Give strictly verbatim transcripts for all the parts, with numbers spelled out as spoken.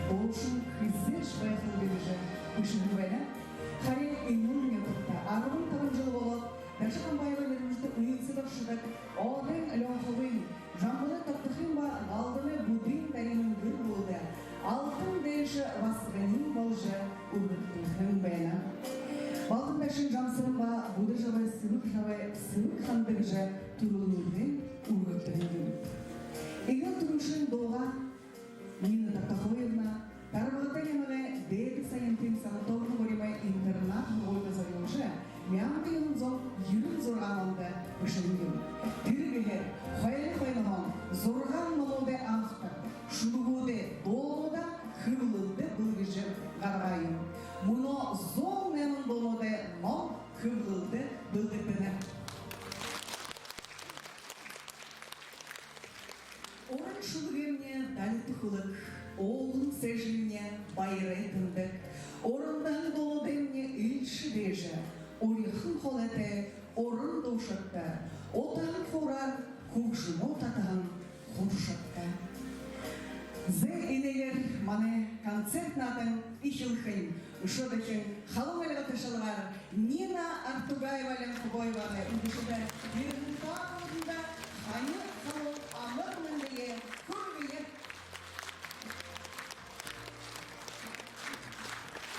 Дуушан хэзээш байхагүй гэжэ бэшэһэн байна. Харин энэ нютагта арбан табан жэл болоод Даши Дамбаева нэрэмжэтэ үйлсэдэ оршодог Оодайн Лёнховын, Жамбалай Тогтохын ба Галданай Будын Даримын гэр бүлэдэ алтан дээшэ басаганиинь боложо үргэгдэлһэн байна. Балдан Дашын Жамсаран ба Будажабай Сэбэг Шабай Сэбэг Ханда гэжэ түрэлнүүдынь үргэгдэнэ юм. Эгээл түрүүшын дуугаа Нина Тогтохоевна Тарбагата аймагай Дээдэ Саяантын санаторно-гуримай интернат һургуулида зорюулжа, мянга юһэн зуун ерэн зургаан ондо бэшэһэн юм. Тэрэ гэһээр хойно хойноһоонь зургаан номуудай автор шүлэгүүдээ, дуунуудаа хэблэлдэ бэлдэжэ гаргаа юм. Мүнөө зуун найман дуунуудай ном хэблэлдэ бэлдэгдэнэ. Уран шүлэгэмни далита хүлэг, уулын сээжэмни баярай тэмдэг, уран дуунуудаймни элшэ дээжэ, урихан хоолойтой уран дуушадта, утаһан хуураар хүгжэмөө татаһан хуршадта. Зэ, энээгээр манай концерт наадан эхилхэнь. Үшөө дахин халуун альга ташалгаар Нина Артугаева-Лёнхобоевагай үдэшэдэ, ерэһэн таа бүгэдэндэ хани халуун амар мэндые хүргэе.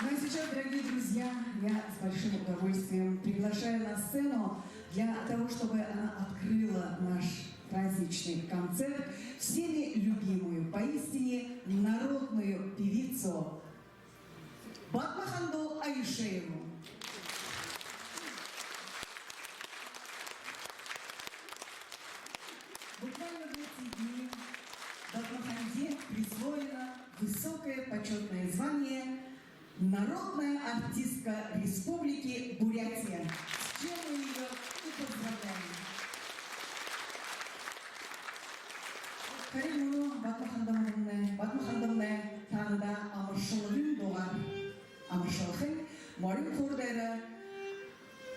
Ну а сейчас, дорогие друзья, я с большим удовольствием приглашаю на сцену для того, чтобы она открыла наш праздничный концерт, всеми любимую, поистине народную певицу Батма-Хандо Аюшееву. Буквально в эти дни Батма-Ханде присвоено высокое почётное звание «Народная артистка Республики Бурятия», с чем мы её и поздравляем. Харин мүнөө Батма-Хандамнай, Батма-Хандамнай таанадаа амаршалгын дуугаар амаршалхань. Морин хуур дээрэ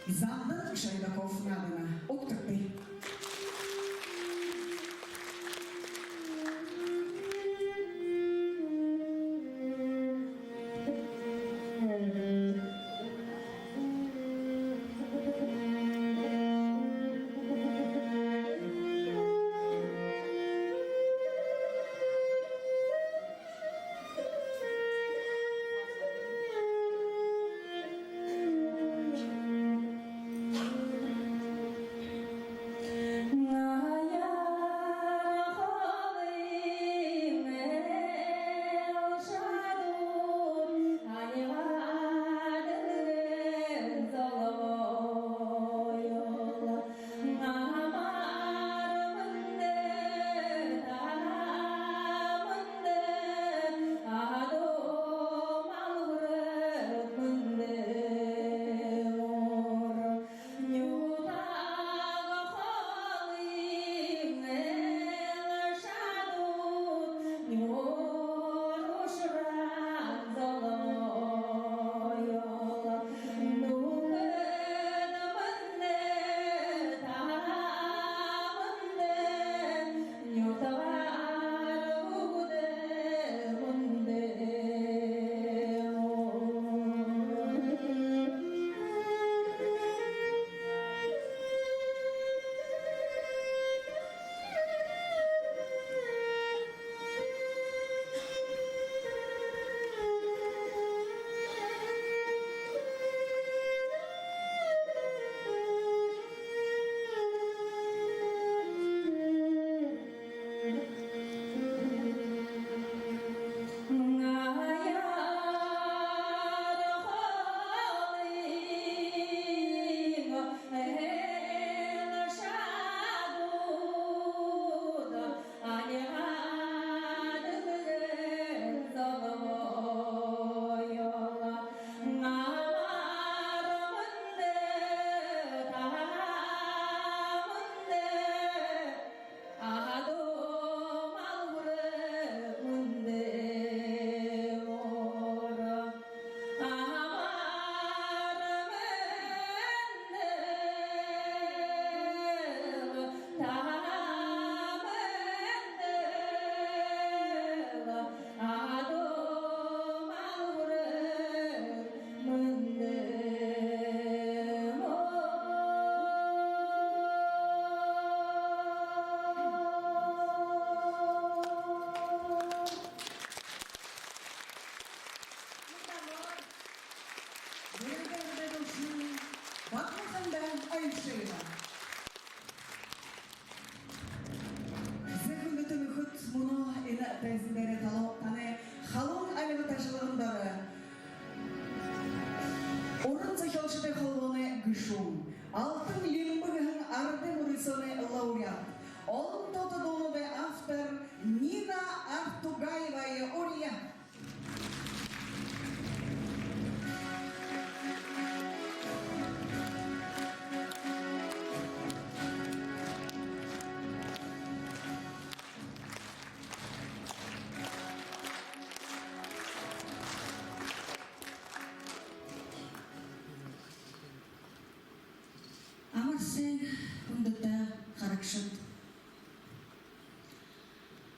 Зандан Шойдаков наадана. Угтагты. Лауреат. Олон тоото дуунуудай автор Нина Артугаевае уряа. Амар сайн, хүндэтэ харагшад!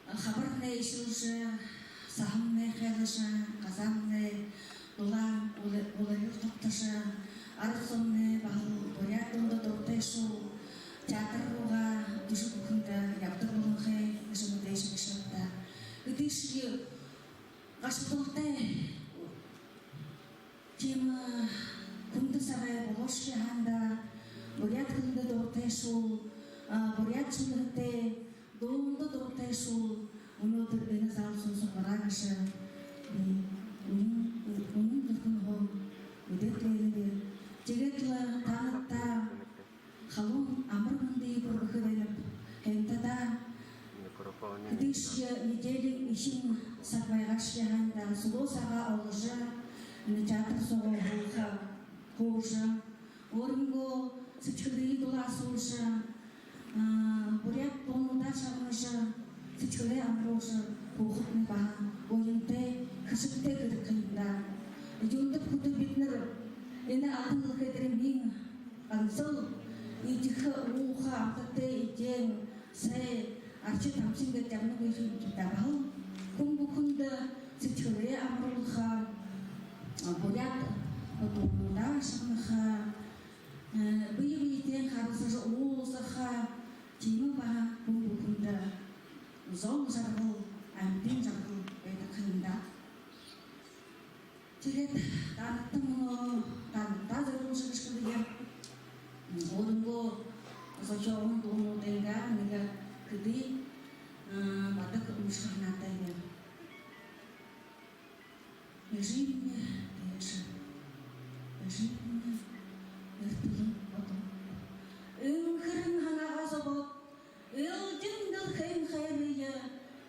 Хабарнай эшэлжэ, саһамнай хайлажа, газаамнай дулаан ула-, уларил тогтожо, арад зомнай баһал буряад дуунда дуратайшуул, театр руугаа дүжэ бүхэндэ ябадаг болонхой гэжэ мэдээжэ ябашабди даа. Хэдышье гашуудалтай тиимэ хүндэ сагай болоошье һаань даа, буряад хэлэндэ дуратайшуул, а, буряад шүлэгтэй, дуунда дуратайшуул мүнөөдэр энэ заал соо суглараа гэжэ, м, үнэн, үнэн зүрхэнһөө мэдээд байнаб. Тиигээд лэ таанадта халуун амар мэндые хүргэхэ байнаб. Һайн даа. Хэдышье неделиин эхин саг байгаашье һаань даа, сүлөө сагаа оложо, энэ театр соогоо һуужа, һуужа, өөрынгөө сэдьхэлые дулаасуулжа, а, буряад дуунуудаа шагнажа, сэдьхэлээ амаруулжа һуухатнай баһа буянтай, хэшэгтэй хэрэг ха юм даа. Юундэб гэхэдэ, бидэнэр энэ алтан дэлхэйдэ миин гансал эдихэ, ууха, амтатай эдеэн, сай, архи, тамхи гээд ябанабди ха юм даа. Баһал хүн бүхэндэ сэдьхэлээ амаруулха, а, буряад дуунуудаа шагнаха, э, бэе бэетэйнь харилсажа уулзаха, тиимэ баһа хүн бүхэндэ зол жаргал, амитан жаргал байдаг ха юм даа. Тиигээд таанадта мүнөө, таанадта зорюулжа гэжэ хэлэе, өөрынгөө зохёоһон дуунуудайнгаа нэгэ хэды, э, бадаг уншаха һанаатайб. Эжымни дээжэ, эжымни эртэлэн бодоо. Энхэрэн һанаагаа зобоод, элдин дэлхэйн хайрые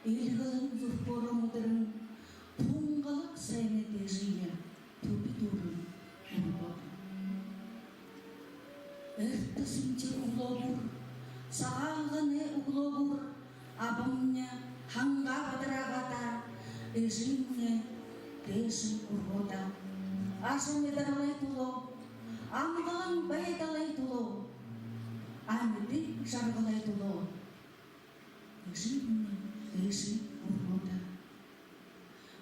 эльгэлэн зүрхөөрөө мэдэрэн, тунгалаг сайнай дээжые түби дүүрэн үргөөд. Эртэ сэнхир үглөөгүүр, сагаалганай үглөөгүүр абамни һангаа бадараагаа даа, эжымни дээжэ үргөөд. Аша мэдэрэлэй түлөө, амгалан байдалай түлөө, амиды жаргалай түлөө эжымни дээжэ үргөөд.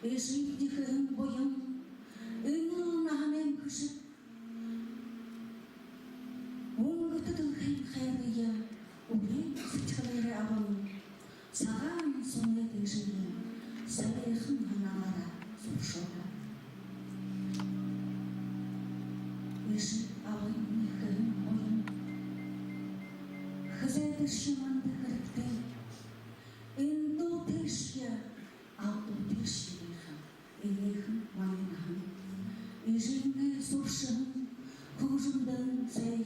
Эжымни хэһэн буян, энэл наһанайм хэшэг, үнгэтэ дэлхэйн хайрые үреэн сэдьхэлээрээ абан, сагаан зунай дээжые сайхан һанаагаараа зуршоо даа. Эжы абамни хэһэн буян, хэзээдэшье манда хэрэгтэй. Эндүүтэйшье, алдуутэйшье байха энэхэн манай наһан. Эжынгээ сүршэһэн хүгжэмдэн зээ,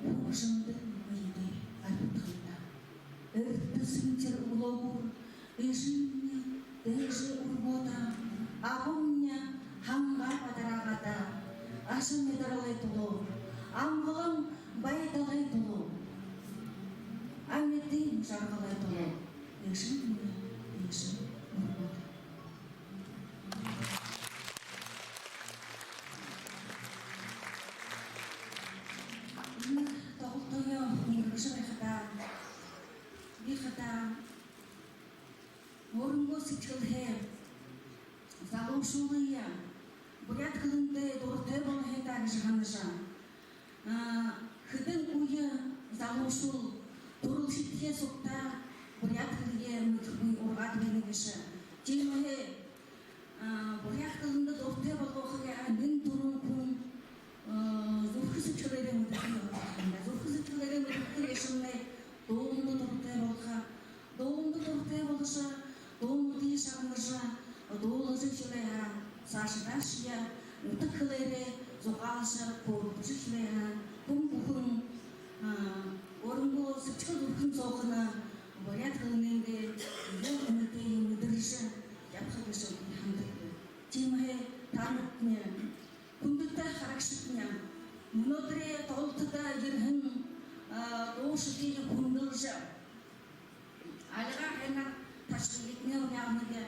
хүгжэмдэн бэедээ арбидаха юм даа. Эртэ сэнхир үглөөгүүр эжымни дээжэ үргөөд, абамни һангаа бадараагаа даа, аша мэдэрэлэй түлөө, амгалан байдалай түлөө, амитын жаргалай түлөө эжымни дээжэ үргөөд. Энэ тоглолтоёо үнгэргэжэ байхадаа, би хадаа өөрынгөө сэдьхэлһээ залуушуулые буряад хэлэндээ дуратай болохо даа гэжэ һанажа, а, хэдэн үе залуушуул түрэлхидхиеэ сугтаа буряад хэлэеэ мэдэхэгүй ургаад байна гээшэ. Тиимэһээ, а, буряад хэлэндэ дуратай болгохые нэн түрүүн хүн, а, зүрхэ сэдьхэлээрээ мэдэхэ ёһотой юм даа. Зүрхэ сэдьхэлээрээ мэдэхэ гээшэмнай дуунда дуратай болохо. Дуунда дуратай болошо, дуунуудые шагнажа, дуулажа эхилээ һаа, саашадаашье нютаг хэлээрээ зугаалжа, хөөрэлдэжэ эхилээ һаа, хүн бүхэн, а, Сэдьхэл зүрхэн соохоно буряад хэлэнэйнгээ юун үнэтэйе мэдэржэ ябаха гэжэ би һанадагби. Тиимэһээ таанадни, хүндэтэ харагшадни, мүнөөдэрэй тоглолтодо ерэһэн, а, дуушадые хүндэлжэ, альга һайнаар ташалгатнай уяагты.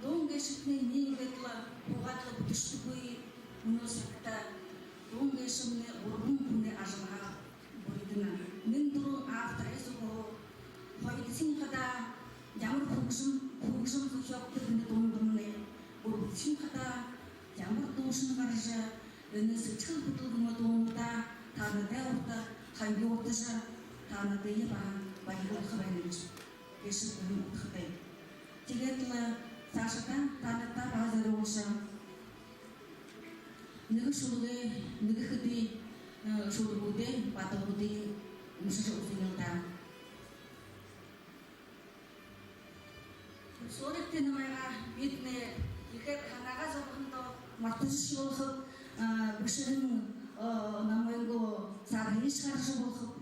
Дуун гээшэтнай иигээд лэ һуугаад лэ бүтэшэдэггүй. Мүнөө сагта дуун гээшэмнай гурбан хүнэй ажалаа бүридэнэ. Нэн түрүүн авторай зүгһөө, хоёрдохинь хадаа ямар хүгжэм, хүгжэм зохёогдодог энэ дуундамнай, гурбадахинь хадаа ямар дуушан гаража, энэ сэдьхэл хүдэлгэмэ дуунуудаа таанадай урда хангилуулжа, таанадые баһа баярлуулха байнаб гэжэ, гэжэ би бодоходой. Тиигээд лэ саашадаа таанадта баһа зорюулжа нэгэ шүлэгэй, нэгэ хэды, э, шүлэгүүдэй бадалгуудые уншажа үзэнэл даа. Соригты намайгаа, бидэнэй ехээр һанаагаа зобоһондоо мартажашье болохоб, а, бэшэһэн, а, номойнгоо саарһыешье хаража болохоб.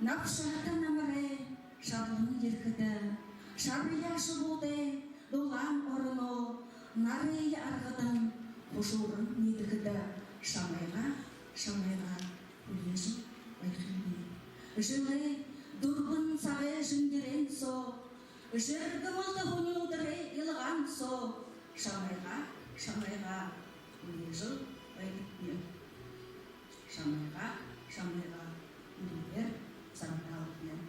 Набшаһата намарай шарлан ерэхэдэ, шараяа шубуудай дулаан ороноо нарые аргадан хушууран ниидэхэдэ, шамайгаа, шамайгаа хүлеэжэл байхаб. Жэлэй дүрбэн сагай жэнгэрэн соо, жэргэмэлтэ һүни үдэрэй илгаан соо, шамайгаа, шамайгаа хүлеэжэл байдагби. Шамайгаа, шамайгаа үргэн сагтаа үгэнэ.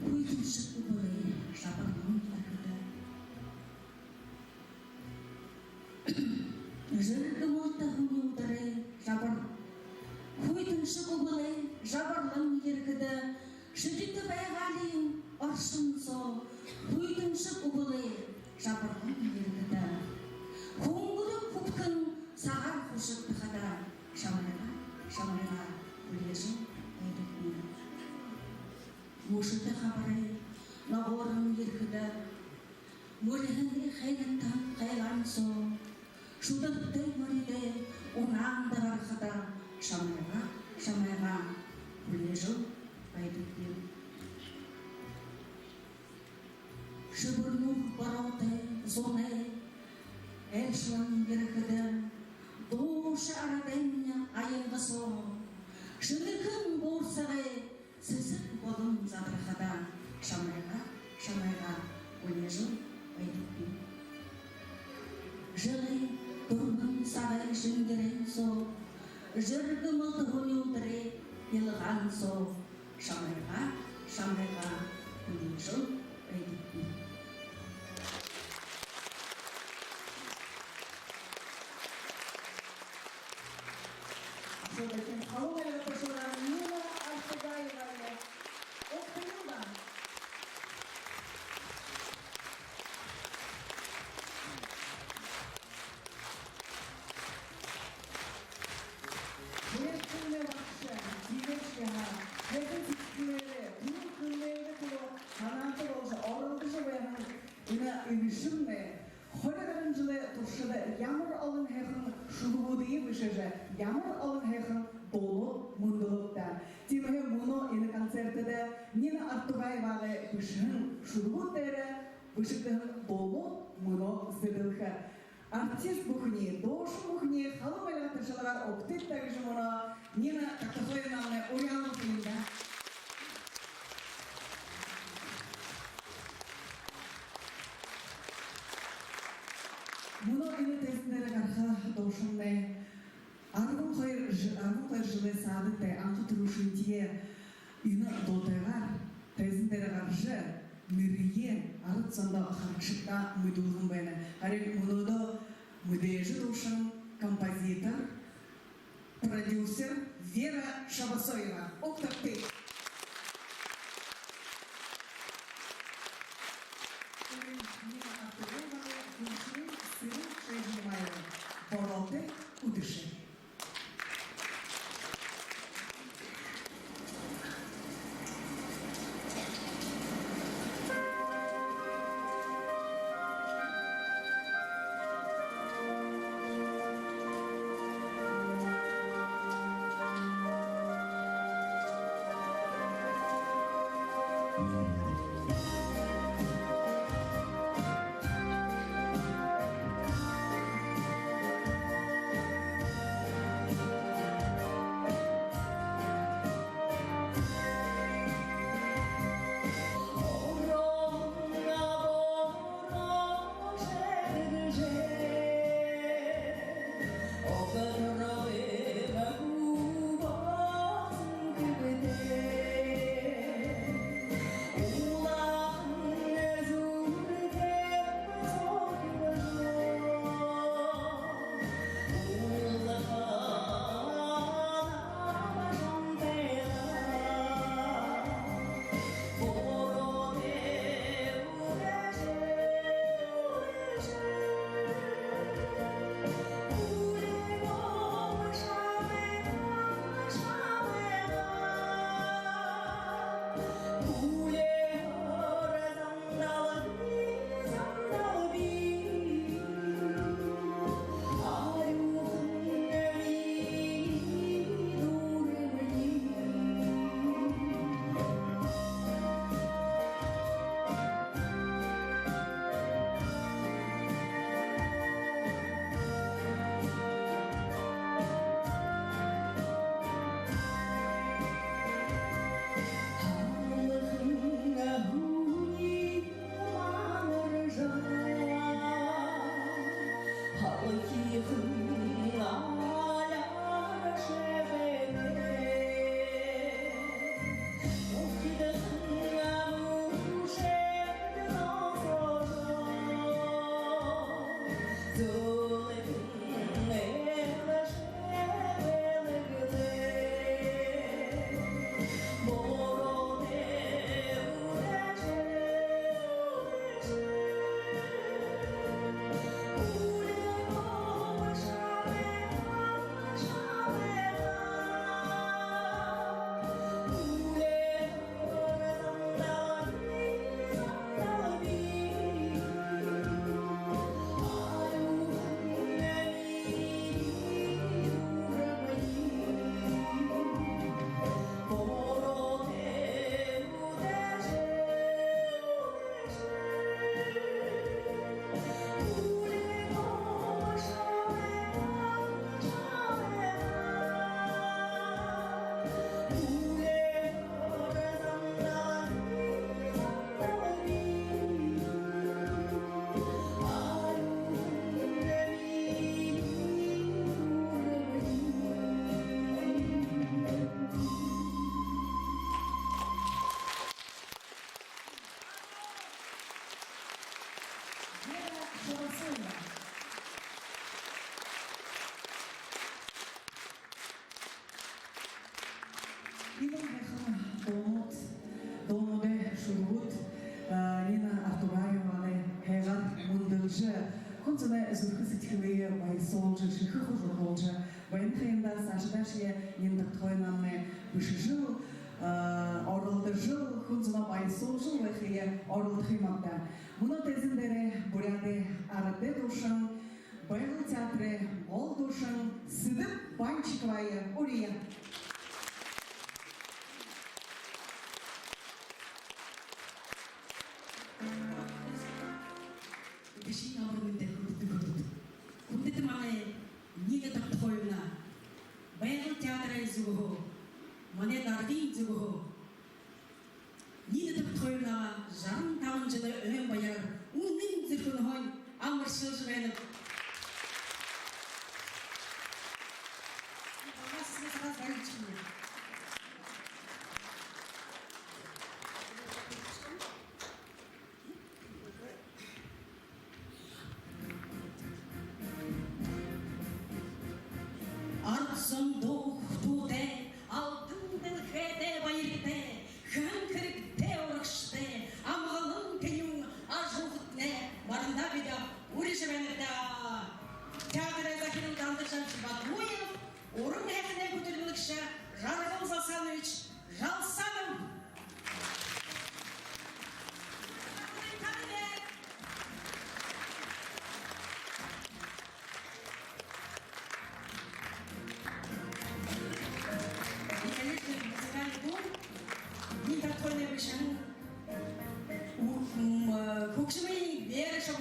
Хүйтэншэг үбэлэй жабаран ерэхэдэ, жэргэмэлтэ һүни үдэрэй жабар-, хүйтэншэг үбэлэй жабаран ерэхэдэ, шэдитэ байгаалиин оршон соо, хүйтэншэг үбэлэй жабаран ерэхэдэ, хүнгэрэг хүбхэн сагаар хушагдахада, шамайгаа, шамайгаа хүлеэжэл байдагби. Мүшэтэ хабарай ногоорон ерэхэдэ, мүльһэнэй хайлантаһан хайлаан соо, шүдэртэ моридой унаанда гарахада, шамайгаа, шамайгаа хүлеэжэл байдагби. Шэбэрнүүр бороотой зунай айлшалан ерэхэдэ, дуушан арадаймни аянга соо, шэнэхэн буурсагай сэсэг болон задархада, шамайгаа, шамайгаа хүлеэжэл байдагби. Жэлэй дүрбэн сагай жэнгэрэн соо, жэргэмэлтэ һүни үдэрэй илгаан соо, шамайгаа, шамайгаа хүлеэжэл байдагби. Шүлэгтэнь халуун альга ташалгаар Нина Артугаевае угтая. Бүхы Буряад хэлэнэй багша, дээрэшье һаа, һайхан сэдьхэлээрээ, түрэл хэлэнэйнгээ түрэл һанаата боложо, оролдожо байһан энэ эгэшэмнай хори гаран жэлэй туршада ямар олон һайхан шүлэгүүдые бэшэжэ, ямар олон һайхан дуулал мүндэлөөб даа. Тиимэһээ мүнөө энэ концертдэ Нина Артугаевагай бэшэһэн шүлэгүүд дээрэ бэшэгдэһэн дуулал мүнөө зэдэлхэ. Артист бүхэниие, дуушан бүхэниие халуун альга ташалгаар угтыт даа гэжэ мүнөө Нина Токтохоевнамнай уряалжа үгэнэ даа. Мүнөө энэ тайзан дээрэ гараха дуушаннай арбан хоёр ж-, арбан хоёр жэлэй саада тээ анха түрүүшынхиеэ энэ дуутайгаар тайзан дээрэ гаража, нэрэеэ арад зондо, харагшадта мэдүүлһэн байна. Харин мүнөөдөө мэдээжэ дуушан, композитор, продюсер Вера Шабасоева. Угтагты. Нина Артугаевагай хүгжэмэй сэрэл шажанай «Бороотой үдэшэ». Иимэ һайхан дуунууд, дуунуудай шүлэгүүд, а, Нина Артугаевагай һайгаар мүндэлжэ, хүн зоной зүрхэ сэдьхэлые баясуулжа, шэхэ хужуудуулжа байна ха юм даа. Саашадаашье Нина Тогтохоевнамнай бэшэжэл, а, оролдожол, хүн зоноо баясуулжал байхые оролдохо юм ааб даа. Мүнөө тайзан дээрэ буряадай арадай дуушан, Байгал театрай гол дуушан Сэдэб Банчиковые уряя. Бишыень амар мэндэ, хүндэтэ хүнүүд! Хүндэтэ манай Нина Тогтохоевна, Байгал театрай зүгһөө, манай наранай зүгһөө. Нина Тогтохоевнаа жаран табан жэлэй ойн баяраар үнэн зүрхэнһөө амаршалжа байнаб. Багаһаа сагаа барижа үгыш. Арад зондоо хүтөөтэй, алтан дэлхэйтэй баяртай, хэн хэрэгтэй урагшатай, амгалан тэнюун ажаһуухатнай марандаабди даа, уряжа байнабди даа. Театрай захирал Дандажаб Батуев, уран һайханай хүтэлмэрилэгшэ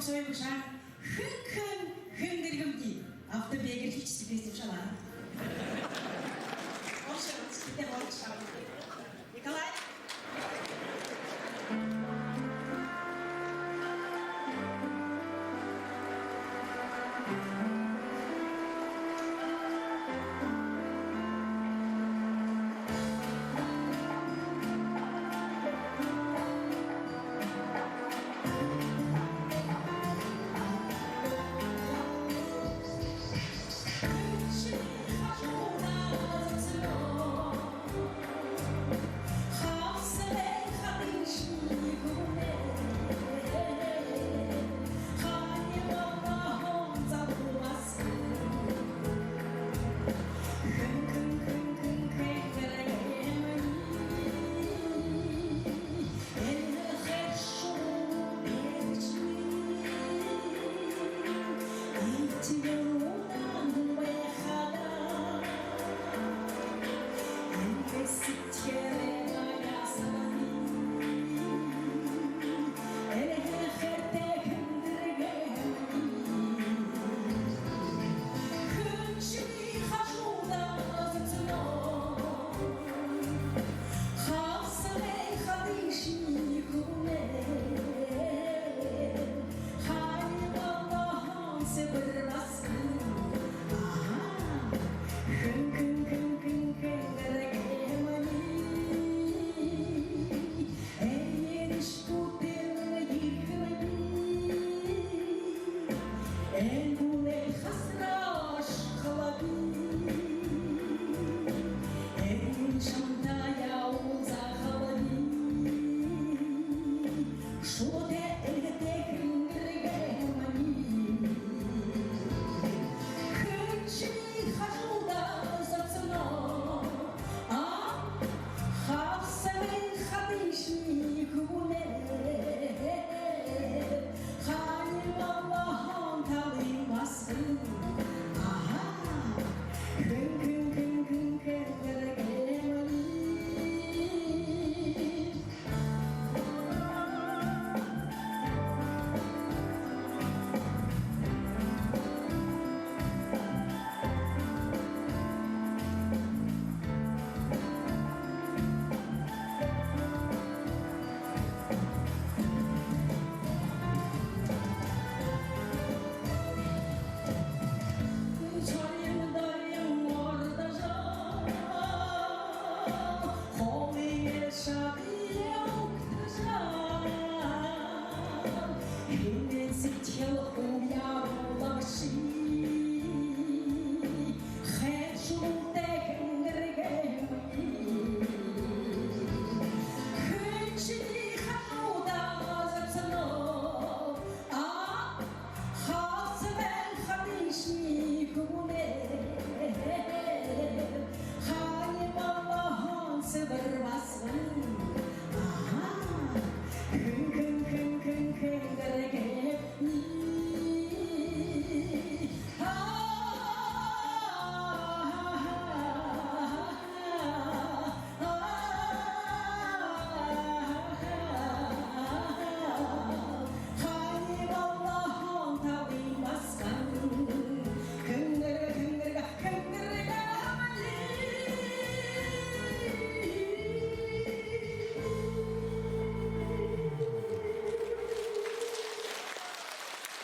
Сой бэшэ. Хэн хэн хэн гэргэмди. Автобиографическая песня бэшэ лэ. Оршо, оршо, оршо. Николай.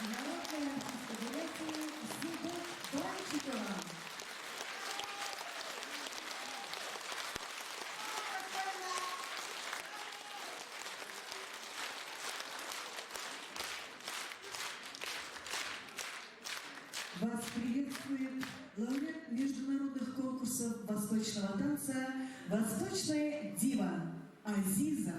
Народная артистка Бурятии Зубы Банчикова. Вас приветствует лауреат международных конкурсов восточного танца, восточная дива Азиза.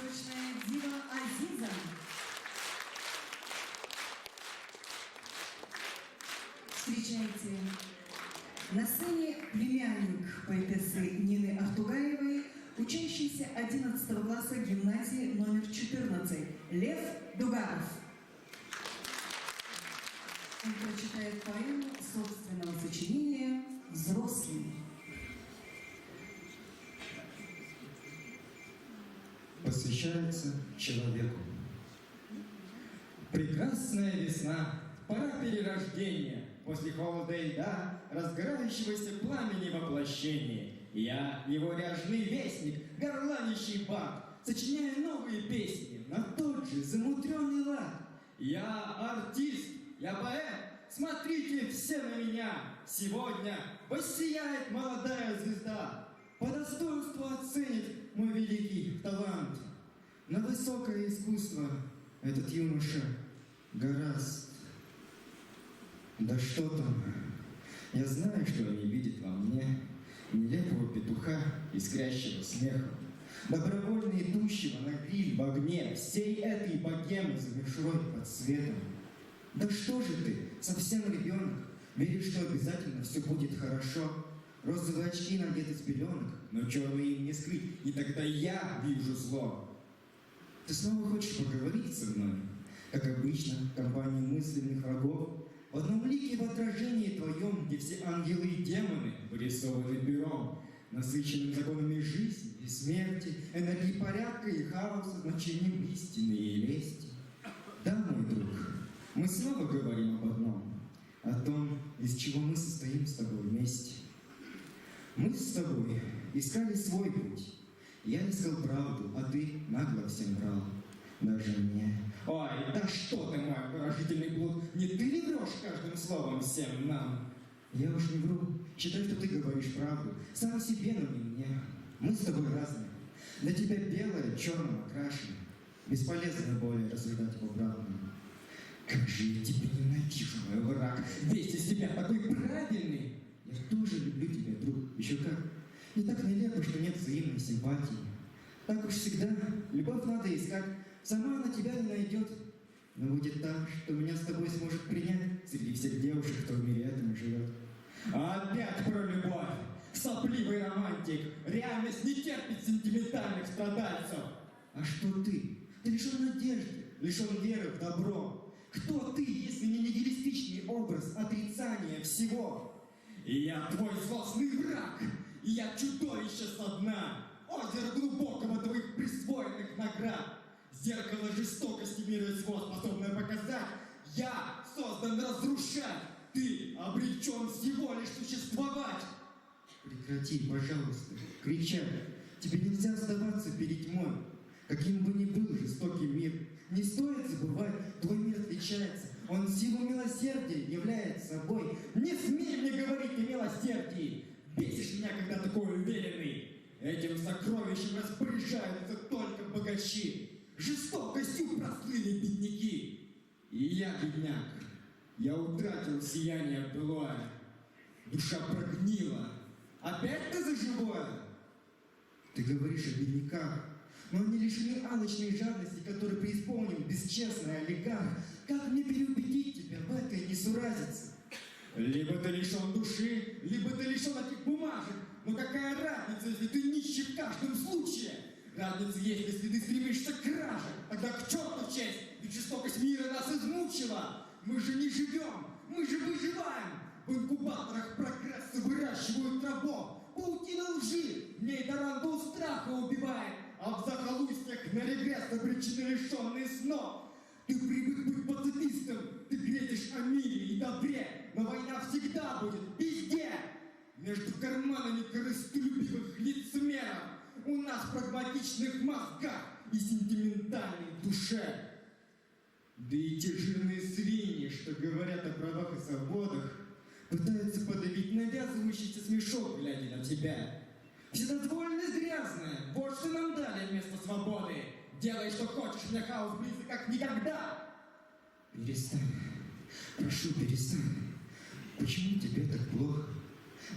Дива Азиза. Встречайте. На сцене племянник поэтессы Нины Артугаевой, учащийся одиннадцатого класса гимназии номер четырнадцать, Лев Дугаров. Он прочитает поэму собственного сочинения «Взрослый». Посвящается человеку. Прекрасная весна, пора перерождения, после холода и льда, разгорающегося пламени воплощения. Я, его ряженый вестник, горланищий бард, сочиняю новые песни на тот же замудрённый лад. Я артист, я поэт, смотрите все на меня. Сегодня воссияет молодая звезда, по достоинству оценит мой великий талант. На высокое искусство этот юноша гораст. Да что там? Я знаю, что они видят во мне: нелепого петуха, искрящего смехом, добровольно идущего на гриль в огне всей этой богемы за мишурой под светом. Да что же ты, совсем ребёнок, веришь, что обязательно всё будет хорошо. Розовые очки надеты с пелёнок, но чёрные им не скрыть, и тогда я вижу зло. Ты снова хочешь поговорить со мной? Как обычно, в компании мысленных врагов, в одном лике, в отражении твоём, где все ангелы и демоны вырисованы пером, насыщенным законами жизни и смерти, энергией порядка и хаоса, значением истины и лести. Да, мой друг, мы снова говорим об одном, о том, из чего мы состоим с тобой вместе. Мы с тобой искали свой путь. Я искал правду, а ты нагло всем врал. Даже мне. Ой, да что ты, мой обворожительный плут, не ты ли врёшь каждым словом всем нам? Я уж не вру. Считай, что ты говоришь правду. Сам себе, но не мне. Мы с тобой разные. Для тебя белое чёрным окрашено. Бесполезно более рассуждать об обратном. Как же я тебя ненавижу, мой враг. Весь из себя такой правильный. Я тоже люблю тебя, друг, ещё как. И так нелепо, что нет взаимной симпатии. Так уж всегда, любовь надо искать, сама она тебя не найдёт. Но будет та, что меня с тобой сможет принять среди всех девушек, кто в мире этом живёт. Опять про любовь! Сопливый романтик! Реальность не терпит сентиментальных страдальцев! А что ты? Ты лишён надежды, лишён веры в добро. Кто ты, если не нигилистичный образ отрицания всего? Я твой злостный враг, я чудовище со дна озера глубокого твоих присвоенных наград. Зеркало жестокости мира сего, способное показать: я создан разрушать, ты обречён всего лишь существовать. Прекрати, пожалуйста, кричать. Тебе нельзя сдаваться перед тьмой. Каким бы ни был жестокий мир, не стоит забывать, твой мир отличается. Он силу милосердия являет собой. Не смей мне говорить о милосердии. Бесишь меня, когда такой уверенный. Этим сокровищем распоряжаются только богачи. Жестокостью прослыли бедняки. И я бедняк. Я утратил сияние былое. Душа прогнила. Опять ты за живое? Ты говоришь о бедняках, но они лишены алчной жадности, которой преисполнен бесчестный олигарх. Как мне переубедить тебя в этой несуразице? Либо ты лишён души, либо ты лишён этих бумажек. Но какая разница, если ты нищий в каждом случае? Разница есть, если ты стремишься к краже. Тогда к чёрту честь, ведь жестокость мира нас измучила. Мы же не живём, мы же выживаем. В инкубаторах прогресса выращивают рабов. Паутина лжи, в ней тарантул страха убивает. А в захолустьях на регресс обречены лишённые снов. Ты привык быть пацифистом, ты грезишь о мире и добре, но война всегда будет везде. Между карманами корыстолюбивых лицемеров, у нас в прагматичных мозгах и сентиментальной душе. Да и те жирные свиньи, что говорят о правах и свободах, пытаются подавить навязывающийся смешок, глядя на тебя. Вседозволенность грязная, вот что нам дали вместо свободы. Делай, что хочешь, мне хаос близок, как никогда. Перестань. Прошу, перестань. Почему тебе так плохо?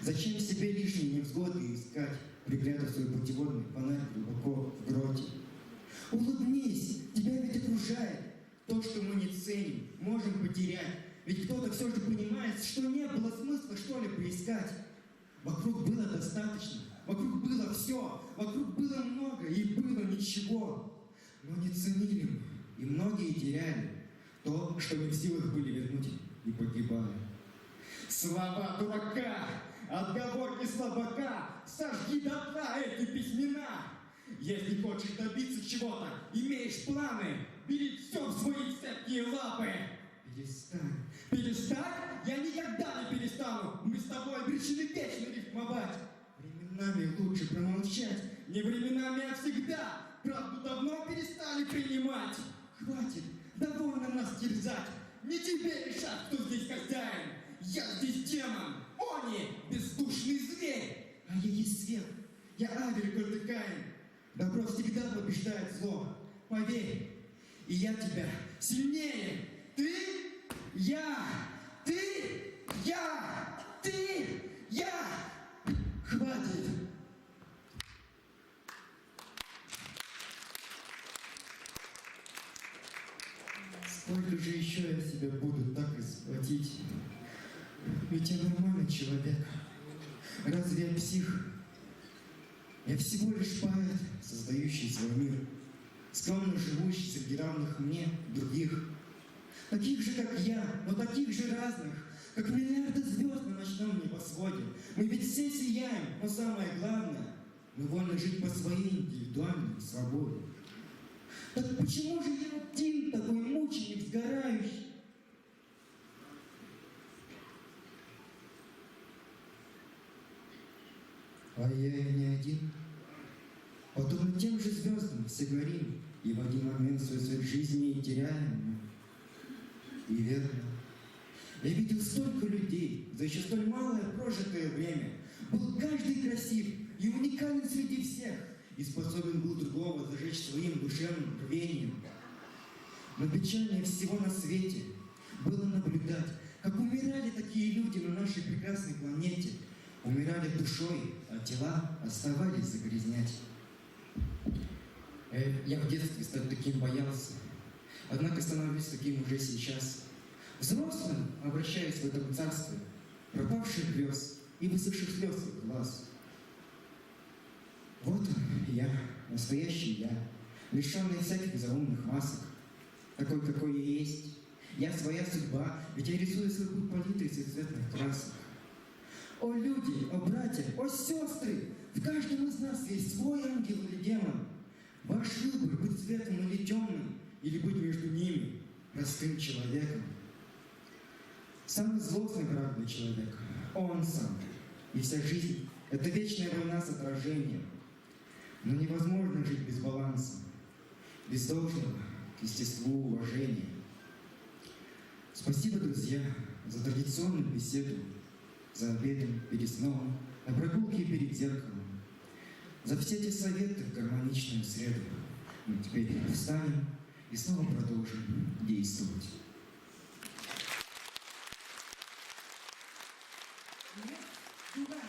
Зачем себе лишние невзгоды искать, припрятав свой путеводный фонарь глубоко в гроте? Улыбнись, тебя ведь окружает то, что мы не ценим, можем потерять. Ведь кто-то всё же понимает, что не было смысла что-либо искать. Вокруг было достаточно, вокруг было всё, вокруг было много и было ничего. Но не ценили мы, и многие теряли то, что не в силах были вернуть, и погибали. Слова дурака, отговорки слабака, сожги дотла эти письмена. Если хочешь добиться чего-то, имеешь планы, бери всё в свои цепкие лапы. Перестань, перестань, я никогда не перестану. Мы с тобой обречены вечно рифмовать. Временами лучше промолчать. Не временами, а всегда. Правду давно перестали принимать. Хватит, довольно нас терзать. Не тебе решать, кто здесь хозяин. Я здесь демон, они бездушный зверь. А я есть свет, я Авель, Каин. Добро всегда побеждает зло. Поверь, и я тебя сильнее. Ты, я, ты, я, ты, я. Хватит. Сколько же ещё я себя буду так изводить? Ведь я нормальный человек. Разве я псих? Я всего лишь поэт, создающий свой мир, скромно живущий среди равных мне других. Таких же, как я, но таких же разных, как миллиарды звёзд на ночном небосводе. Мы ведь все сияем, но самое главное, мы вольны жить по своей индивидуальной свободе. Так почему же я один такой мученик сгорающий? А я и не один. Подобно тем же звёздам все горим, и в один момент свой цвет жизни теряем. И верно. Я видел столько людей за ещё столь малое прожитое время. Был каждый красив и уникален среди всех, и способен был другого зажечь своим душевным рвением. Но печальнее всего на свете было наблюдать, как умирали такие люди на нашей прекрасной планете. Умирали душой, а тела оставались загрязнять. Э, я в детстве стать таким боялся, однако становлюсь таким уже сейчас. Взрослым обращаюсь в этом царстве пропавших грёз и высохших слёз из глаз. Вот он, я, настоящий я, лишённый всяких заумных масок, такой, какой я есть. Я своя судьба, ведь я рисую свой путь палитрой всецветных красок. О, люди, о, братья, о, сёстры! В каждом из нас есть свой ангел или демон. Ваш выбор: быть светлым или тёмным, или быть между ними, простым человеком. Самый злостный враг для человека — он сам. И вся жизнь — это вечная война с отражением. Но невозможно жить без баланса, без должного к естеству уважения. Спасибо, друзья, за традиционную беседу, за обедом, перед сном, на прогулке и перед зеркалом, за все те советы в гармоничную среду. Мы теперь встанем и снова продолжим действовать. Лев Дуганов.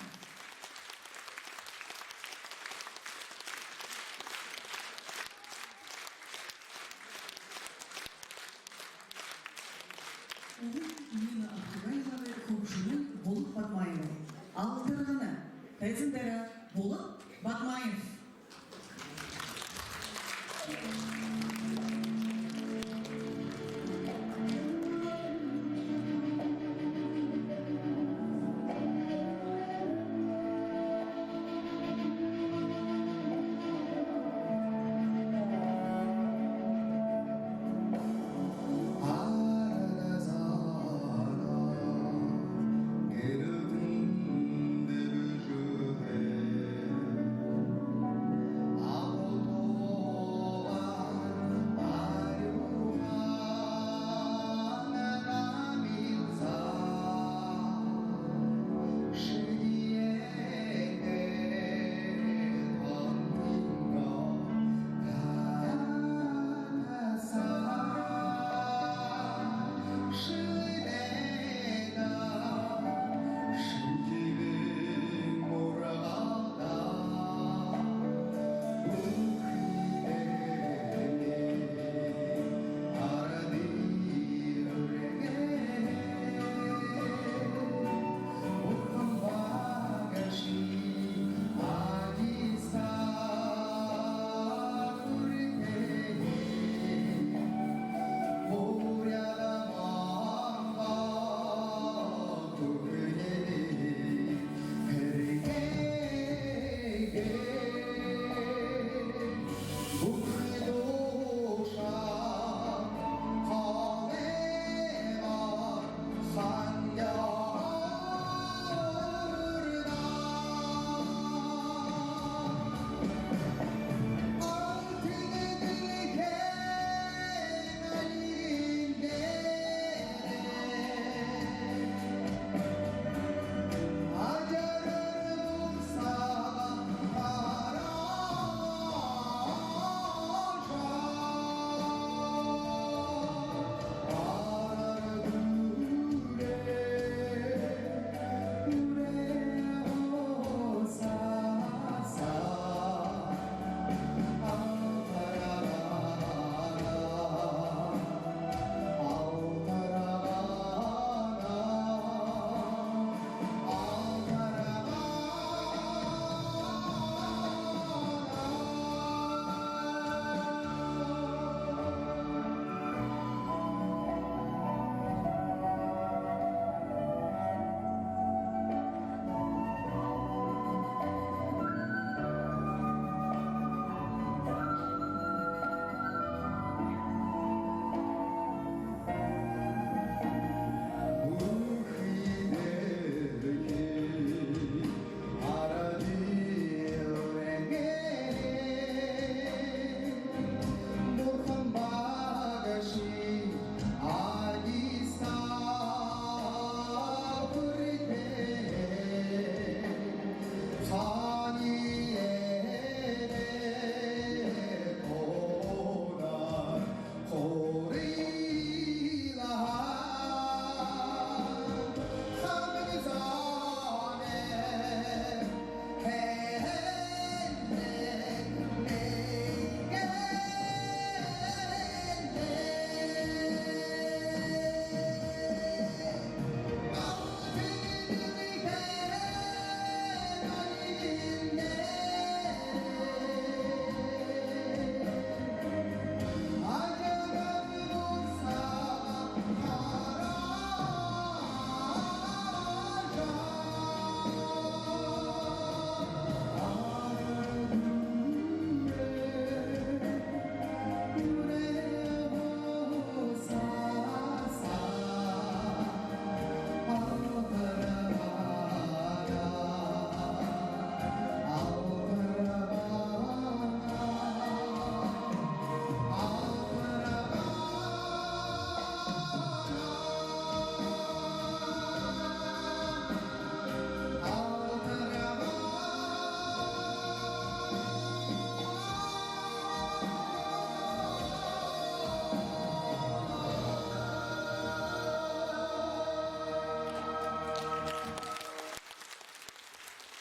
Улад Нина Ахтубаевадай хүгжэмынь Булат Бадмаевай. «Алтаргана». Тайзан дээрэ Булат Бадмаев.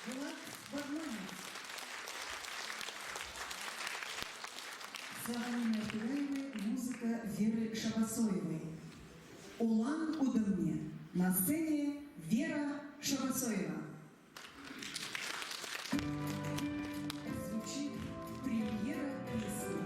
Булат Бадмаев. Сагаалганаар тугайлаа музыка Веры Шабасоевой. «Улаан үдэмни». На сцене Вера Шабасоева. Звучит премьера песни.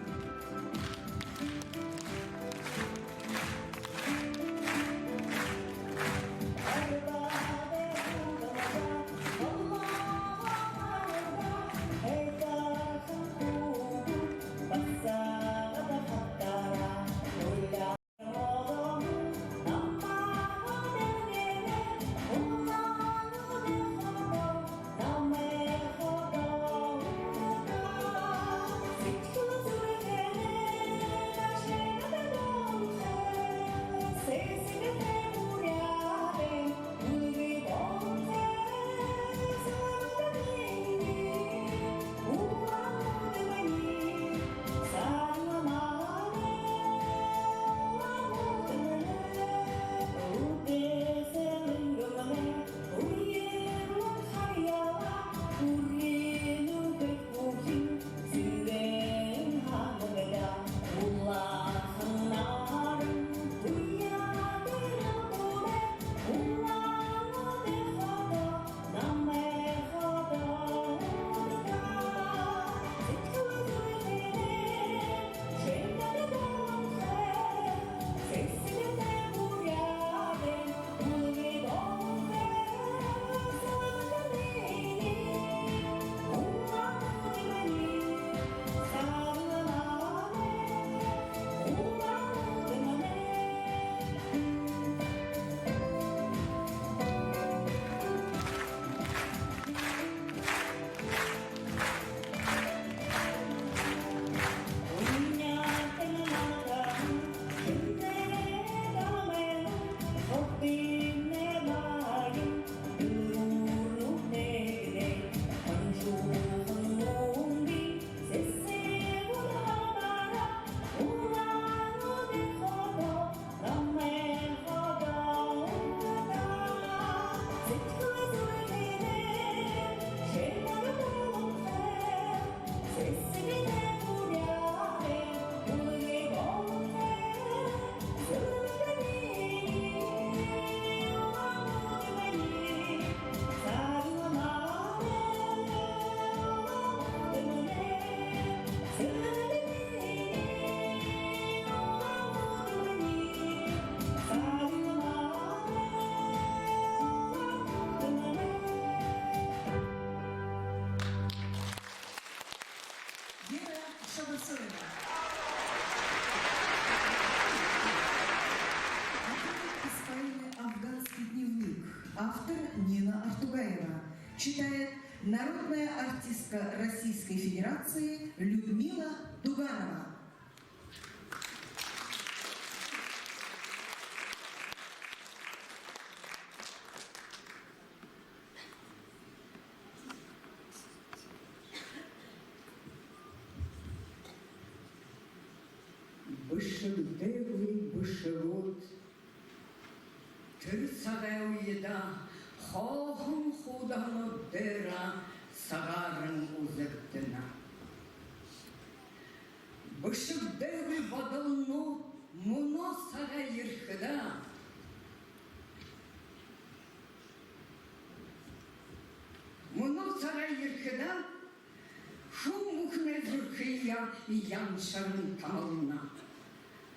Вера Шабасоева. Отрывок из поэмы «Афганский дневник». Автор Нина Артугаева. Читает народная артистка Российской Федерации Людмила Дуганова. Бэшэгдээгүй бэшэгүүд. Тэрэ сагай үедэ хооһон хуудаһанууд дээрэ сагаараа үзэгдэнэ. Бэшэгдээгүй бодолнууд мүнөө сагай ерэхэдэ, мүнөө сагай ерэхэдэ, хүн бүхэнэй зүрхые яншаран тамална.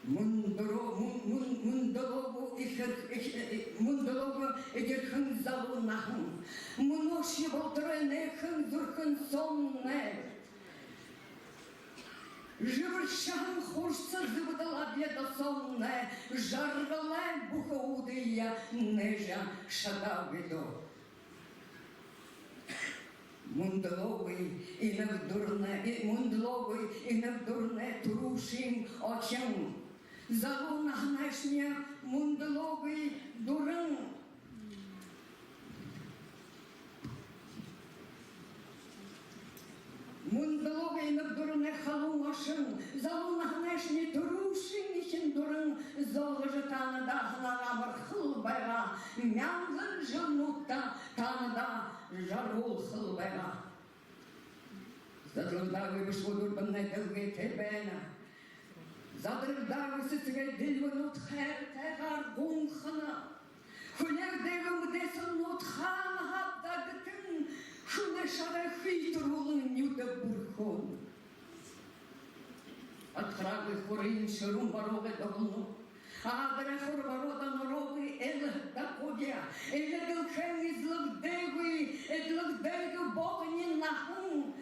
Мүндэлөө-, мүн-, мүн-, мүндэлөөгүй эхир-, эх-, э-, э-, мүндэлөөгүй эдирхэн залуу наһан. Мүнөөшье болоторой энэхэн зүрхэн соомнай жэбэршэһэн хурса зүбэдэл абьяа досоомнай жаргалай бүхэ үүдые нээжэ шадаагүй даа. Мүндэлөөгүй инаг дурнай, э, мүндэлөөгүй инаг дурнай түрүүшын охин. Залуу наһанайшни мүндэлөөгүй дуран. Мүндэлөөгүй инаг дурнай халуун ошон. Залуу наһанайшни түрүүшын эхин дуран золгожо таанадаа һанаагаа амархал байгаа. Мянган жэлнүүдтэ таанадаа жаргуулхал байгаа. Задрагдаагүй бэшгүүд үрбэнэй дэлгэйтэй байна. Задрагдаагүй сэсэгэй дэлбэнүүд хайратайгаар гунхана. Хүлеэгдээгүй мэдээсэлнүүд хаанаһаа дагтан, хүнэй шарай хүйтэрээн нюдэ бүрхөөн. Адхараагүй хурын шэрүүн бороогүй догноо. Адарай хур бороо даа нороогүй эльгэдэ губяа. Энэ дэлхэйн эдлэгдээгүй, эдлэгдээгүй богони наһан.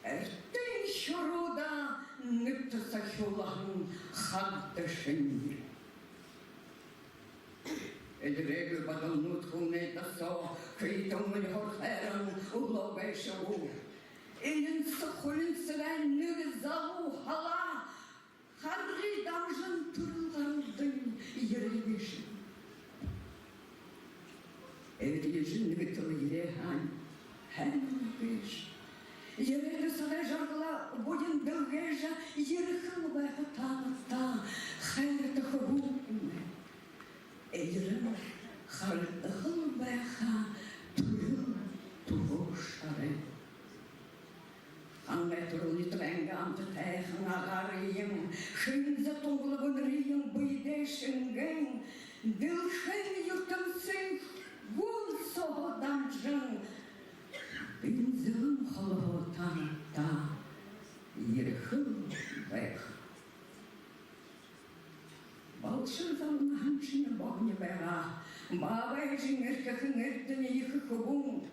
Эртын хюруудаа нэбтэ сахюулһан хагда шэнги. Эдирээгүй бодолнууд хүнэй досоо хүйтэһэн мэнэ хорхойрон үлөө гээшэ гү. Элинсэг хулинсагай нэгэ залуу халаа харгы дамжан түрэл гаралдань ерээ гээшэ. Эдэ эжы нэгэтэ лэ ерээ һаань, һайн гээшэ. Ерээд сагай жаргалаа буян дэлгээжэ ерэхэл байха таанадтаа, хайрата хүбүүмнай. Эдирэн харагдахал байха түрэл түхөө шарай. Хангай түрэл нютагайнгаа амтатай һанаагаар юм, хэнзэ тунгалаг үнэрыень бэедээ шэнгээн, дэлхэйн юртэмсын гүн соогоо дамжан, бэнзэлэн холоһоо таанадтаа ерэхэл байха. Балшар залуу наһаншни богони байгаа. Баабай эжын эрхэхэн эрдэни ехэ хүбүүн.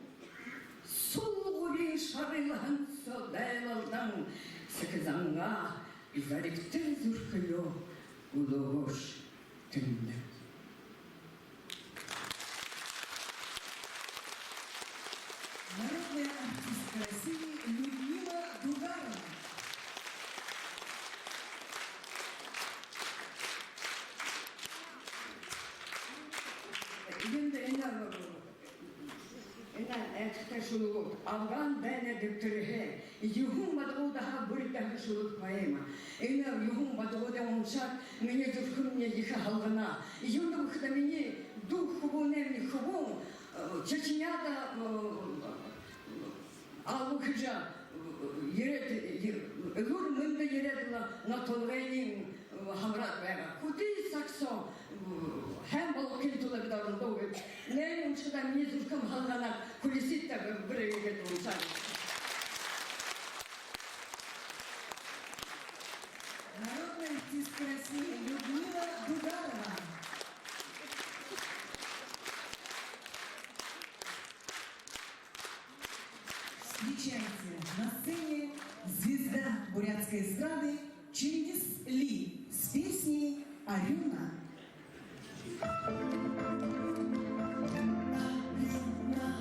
Сүл губи шарайлһан соо дайлалдан, сэхэ зангаа зоригтой зүрхөө үлөөгөөш тэндэ. Народная артистка России Людмила Дугарова. Эндэ энэ, энэ айхабтар шүлэг. Афган дайнай дэбтэрэһээ. Юһэн бадагуудһаа бүридхэһэн шүлэг поэма. Энэ юһэн бадагуудые уншаад, минии зүрхэмни ехэ һалгана. Юундэб гэхэдэ, минии дүү хүбүүнэймни хүбүүн, э, Чечняда, э, алуу хэжэ, э, ерээд, э, элүүр мэндэ ерээд лэ, нотолгойень, э, хабараад байгаа. Хэды саг соо, э, һайн болохын тула бидэ оролдооб. Энээниие уншахадаа минии зүрхэм һалганаад, хүлисыт даа, бэрхэ иигээд уншаад. Народная артистка России Людмила Дугарова. Встречайте, на сцене звезда бурятской эстрады Чингис Ли с песней «Арюна».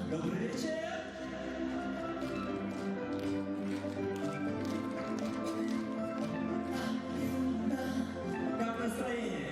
Добрый вечер! Как настроение?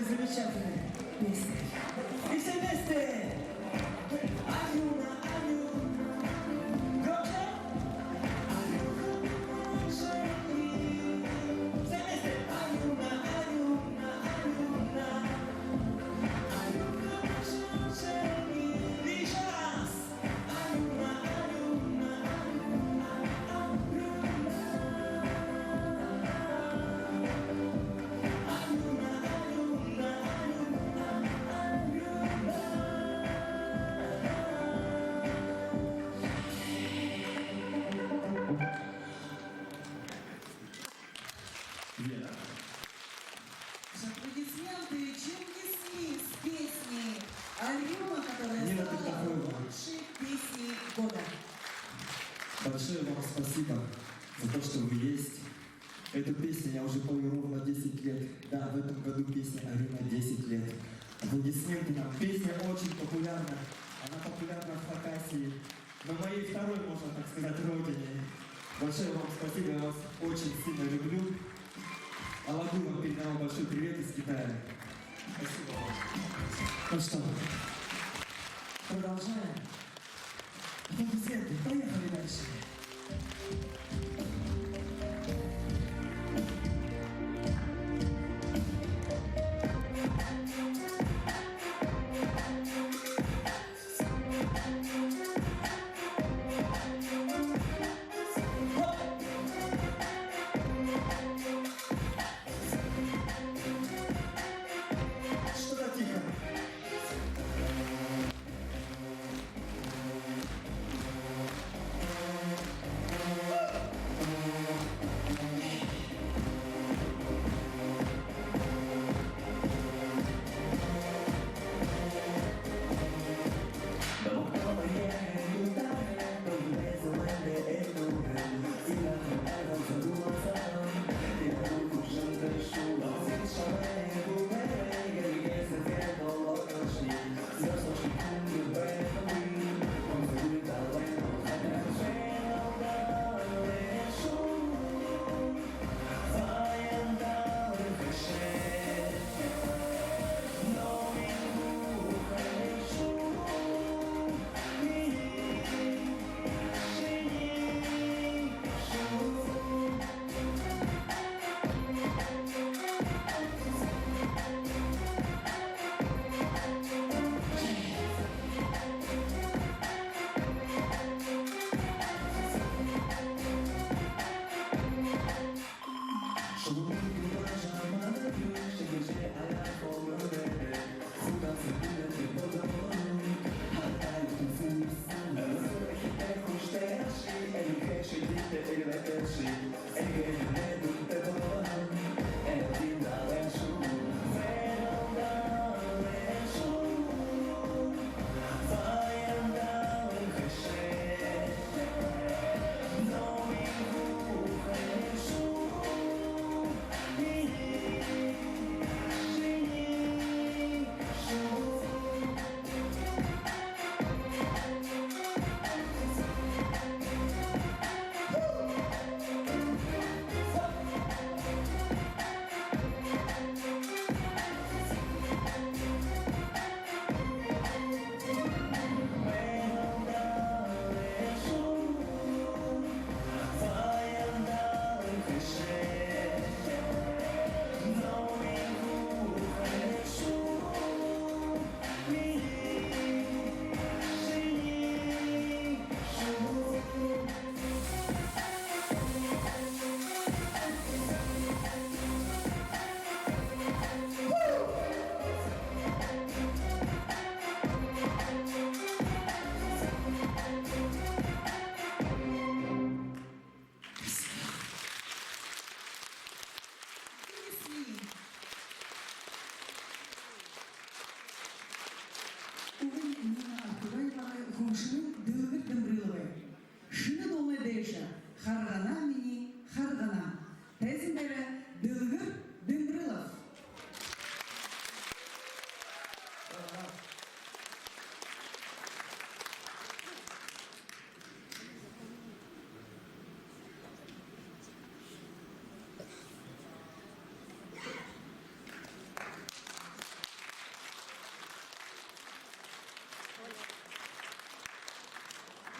Замечательная песня. И все вместе. Алюна, Алюна. Громче. Все вместе. Алюна, Алюна, Алюна. И ещё раз. Вера. Аплодисменты Чингис Ли с песней «Алюна», которая стала лучшей песней года. Большое вам спасибо за то, что вы есть. Эту песню я уже пою ровно десять лет. Да, в этом году песне «Алюна» десять лет. Аплодисменты нам. Песня очень популярна. Она популярна в Хакасии. На моей второй, можно так сказать, родине. Большое вам спасибо, я вас очень сильно люблю. Алагуй вам передавал большой привет из Китая. Спасибо вам. Ну что, продолжаем. Аплодисменты, поехали дальше. Что-то тихо. Үгэнь Нина Артугаевагай, хүгшэн Дэлгэр Дымбрыловай. Шэнэ дуулнай дээшээ «Харгана, минии харгана». Тайзан дээрэ Дэлгэр Дымбрылов.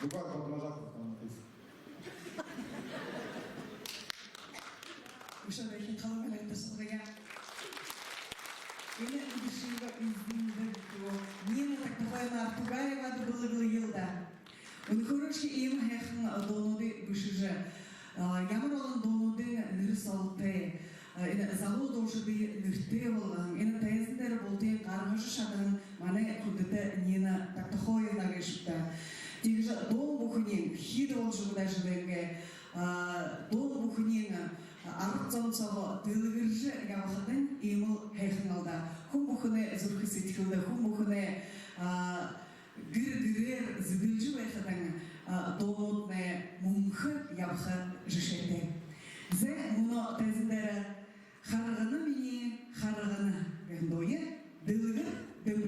Тугай Бадмажапов танхас. Үшөө дахин халуун хэлэн тасалгая. Энэ үдэшын эзэн дээрэ Нина Токтохоевна Артугаевада бэлэглэел даа. Үнэхөөрөөшье иимэ һайхан дуунуудые бэшэжэ, а, ямар олон дуунуудынь нэрэ солотой, а, энэ залуу дуушадые нэрэтэй болгоһон, энэ тайзан дээрэ бултыень гаргажа шадаһан манай хүндэтэ Нина Токтохоевна гээшэб даа. Тиигэжэ дуун бүхэниинь хиидэ болжо үгы даа жэлэйнгээ, а, дуун бүхэниинь, а, арад зон соогоо дэлгэржэ ябахадань иимэл һайхан аал даа. Хүн бүхэнэй зүрхэ сэдьхэлдэ, хүн бүхэнэй, а, гэр гэрээр зэдэлжэ байхадань, а, дуунууднай мүнхэ ябаха жэшээтэй. Зэ, мүнөө тайзан дээрэ «Харгана минии, харгана» гэһэн дууе Дэлгэр Дэмбэ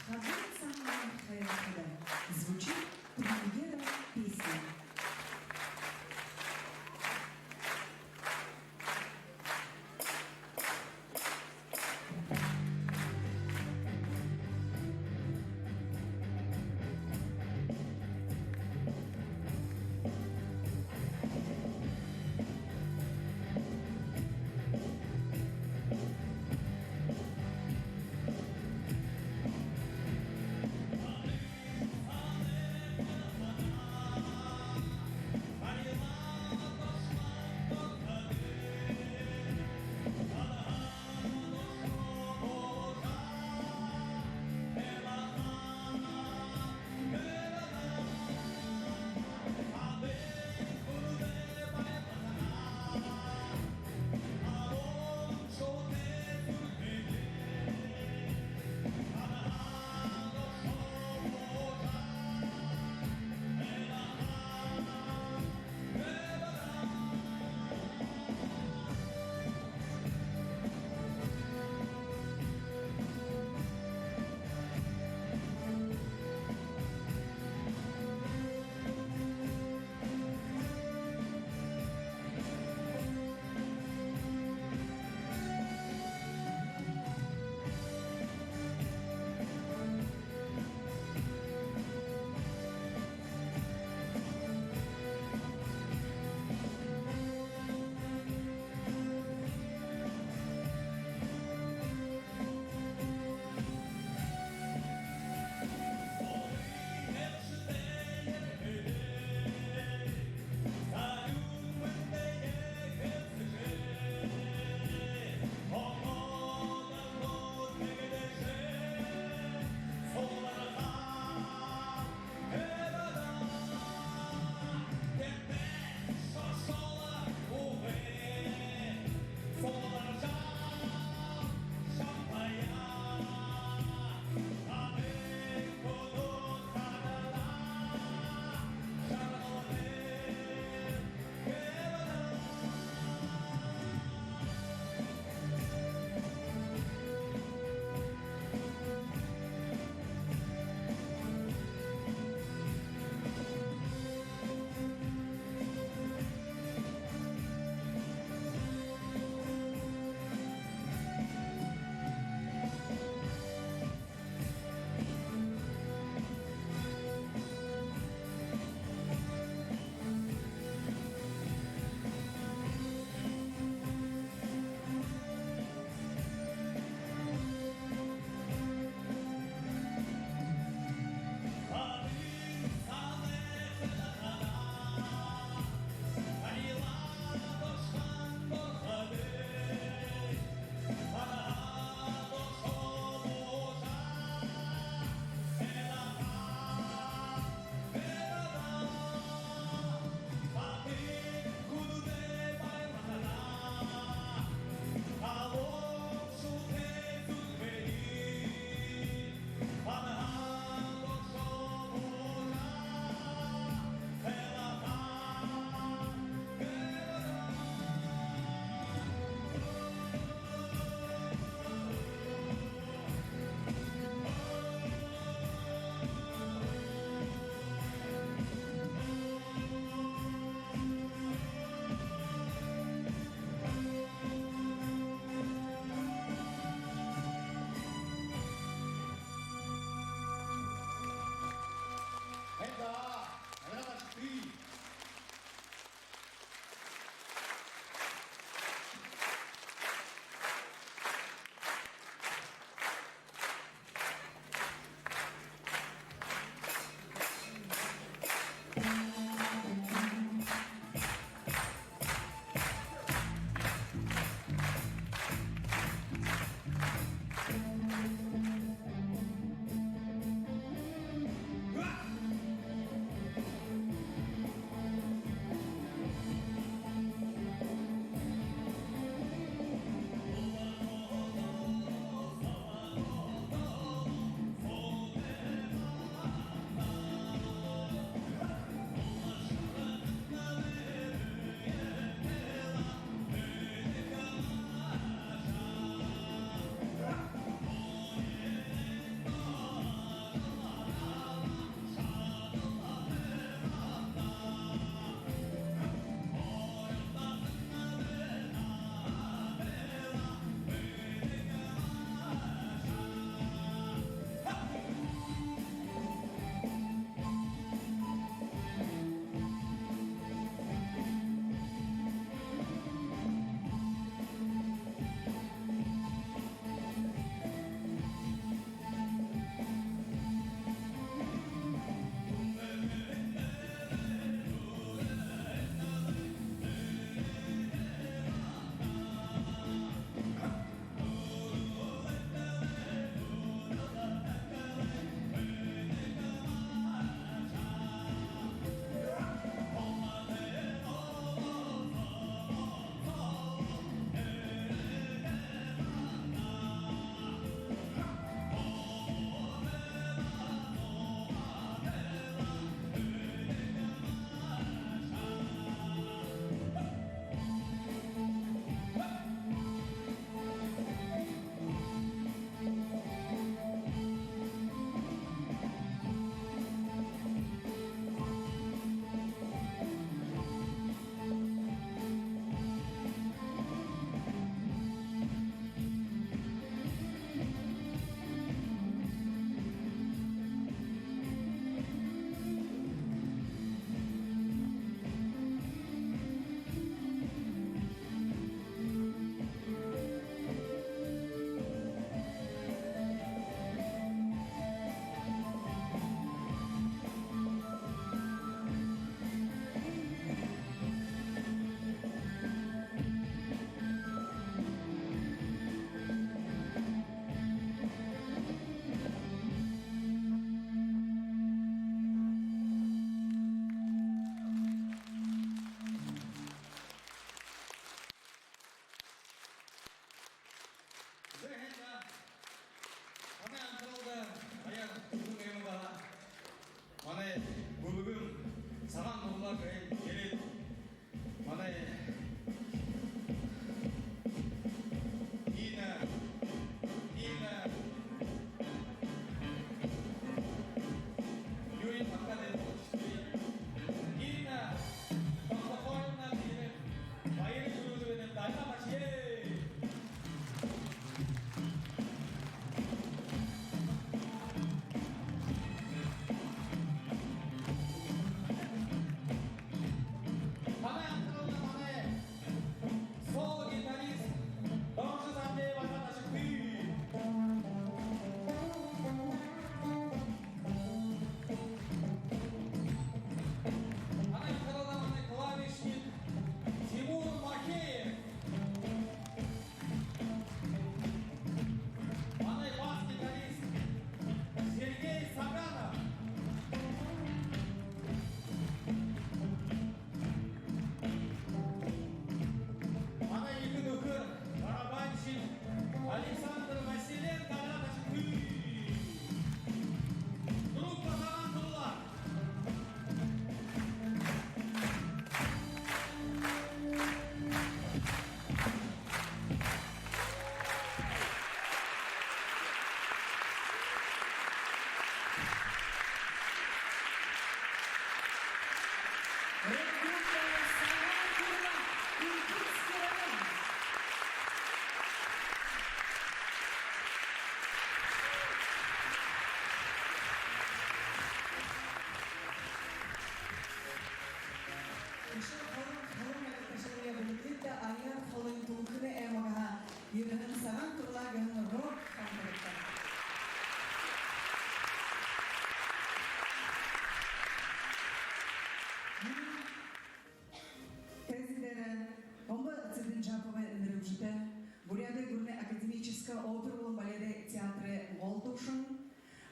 «Газар саана хайрахада» звучит премьера песни.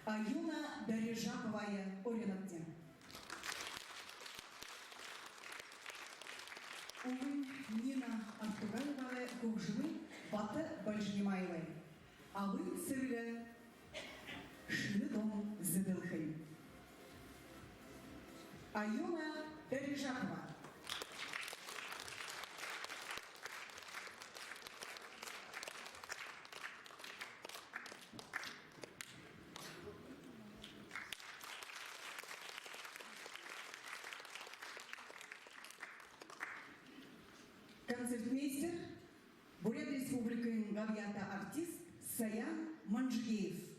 Аюна Дарижаповая, Орёнодни. Үгын Нина Артугаевагай хүгжэмынь Бата Бальжинимаевай. Абын сэргэ «Шэнэ дом зэдэлхэнь». Аюна Дарижапова. Концертмейстер, Буряад Республикын габьяата артист Саян Манжигеев.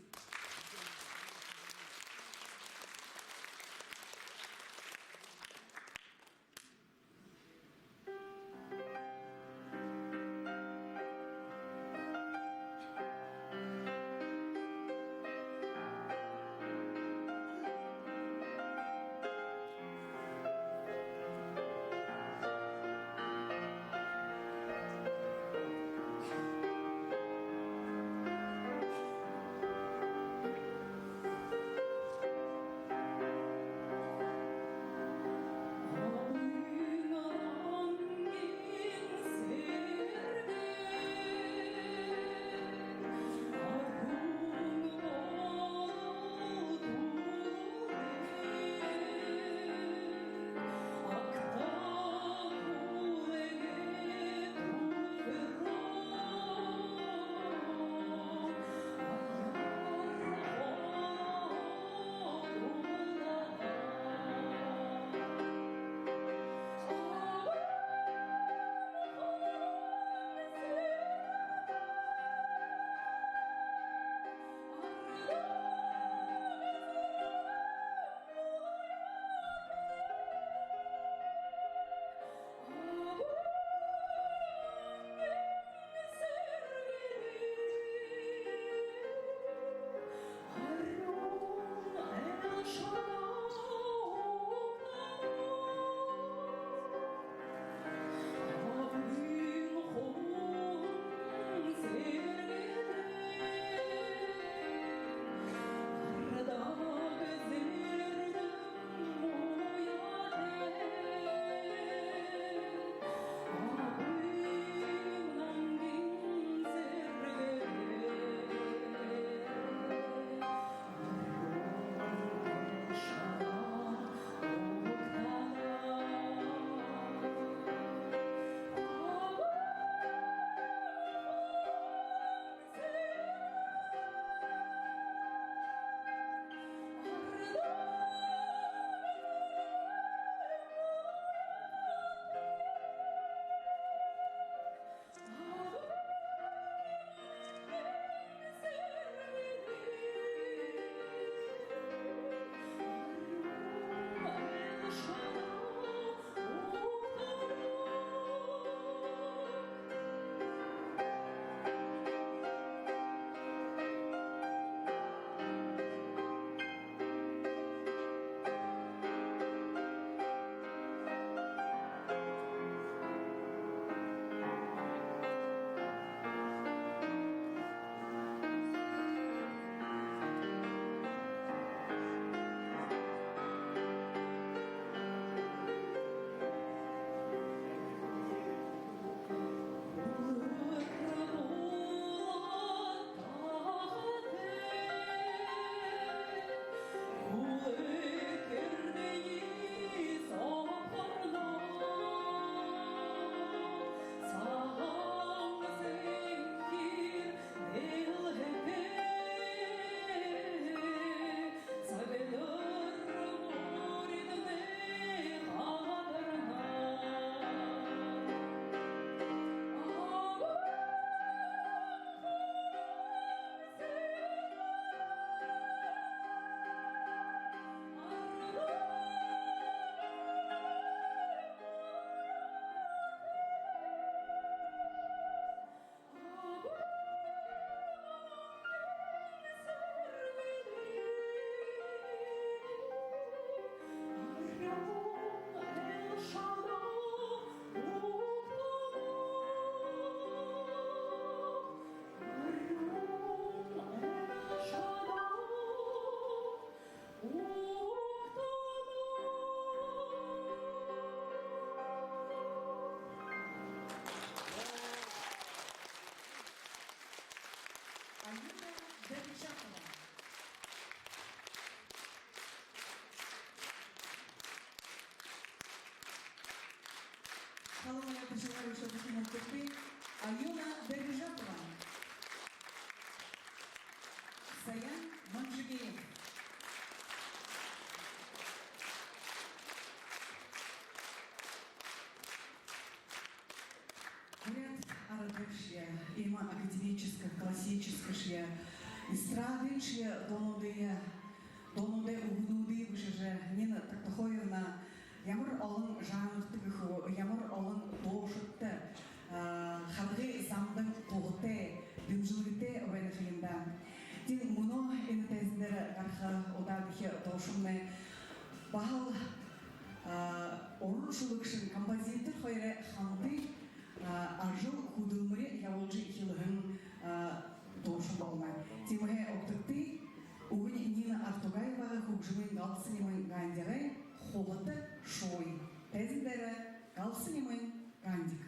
Шугар шугар шугар. Алёна Доржапова. Саян Манжигеев. Буряад арадайшье, иимэ академическэ, классическэшье, эстрадыншье дуунуудые, дуунуудай үгэнүүдые бэшэжэ, Нина Токтохоевна ямар олон жанрта гэхэ гү, ямар олон дуушадта, а, харгы замдан туһатай, дэмжэлгэтэй байна ха юм даа. Тиин мүнөө энэ тайзан дээрэ гараха удаадахи дуушамнай баһал, а, уран шүлэгшэн, композитор хоёрой хамта, а, ажал хүдэлмэри ябуулжа эхилһэн, а, дуушан болоно. Тиимэһээ угтагты үгэнь Нина Артугаевагай хүгжэмэй «Галса нимын Гандигай» «Хуһата шууе». Тайзан дээрэ «Галса нимын Гандик».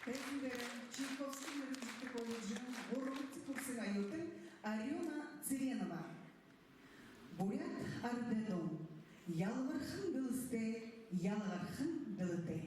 Тайзан дээрэ Чайковскиин нэрэмжэтэ колледжын гурбадахи курсын оюутан Арюна Цыренова. Буряад арадай дуун. Ялбархан дэлисэтэй, ялгархан дэлэтэй.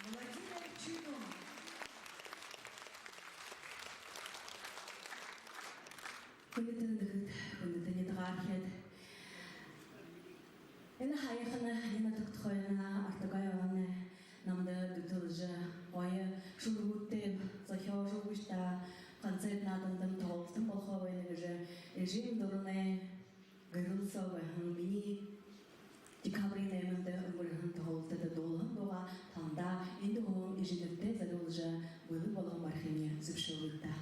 Владимир Чудун. Хүндэтэ нүхэд, хүндэтэ нютагаархид. Энэ һаяхана Нина Тогтохоевна Артагоеваны намда дүтэлжэ, гоё шүлэгүүдтэй зохёожо үгыштаа, концерт наадандам тоглолтон болохо байна гэжэ эжым дуранай гэрэл соо байһан, минии декабриин найманда үнгэрһэн тоглолтодо дуулаһан дуугаа танда эндэ уһан эжынэртэ зорюулжа бэлэг болгон барихыень зүбшөөгыт даа.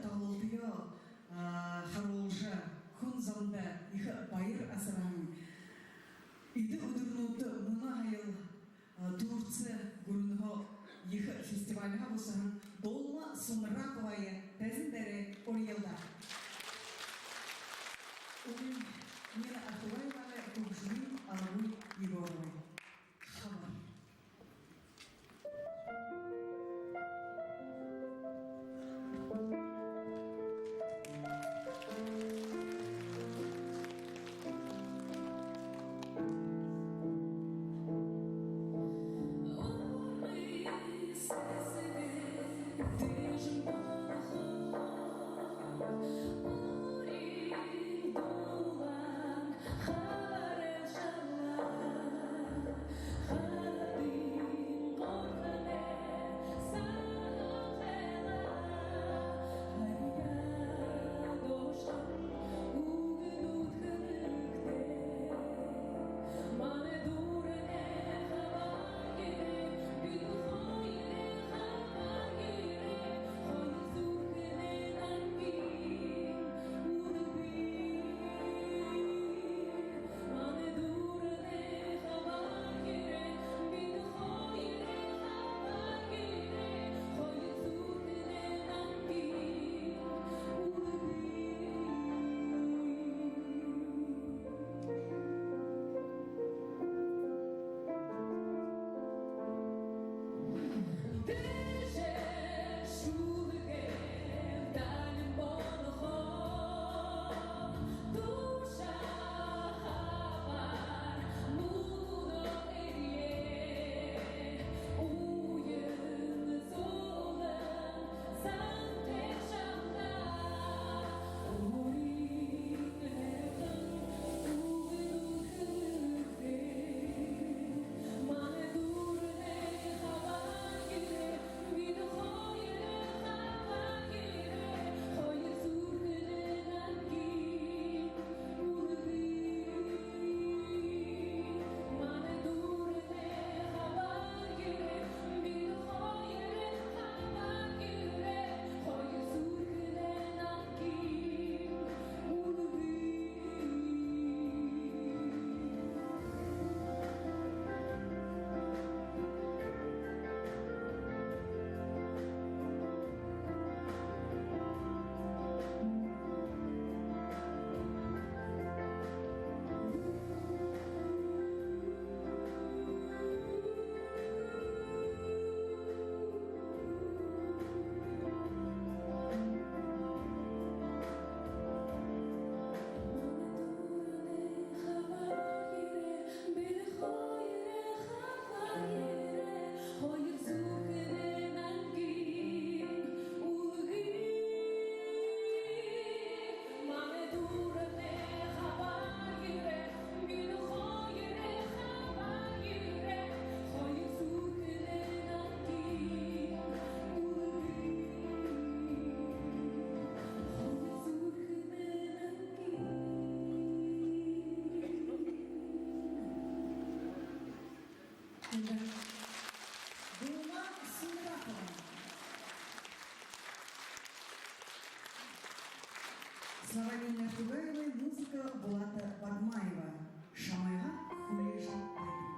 тоглолтоёо, а, харуулжа, хүн зондо ехэ баяр асарһан. Эдэ үдэрнүүдтэ мүнөө һаял, а, Турци гүрэнһөө ехэ фестивальһаа бусаһан Дулма Сунраковые тайзан дээрэ уряалда. Үгы Нина Артугаевагай хүгжэмынь Алгуй Егоровай. Хабар. Дулма Сунракова. Слова Нины Артугаевой, музыка Булата Бадмаева. Шамайгаа хүлеэжэ байдаг.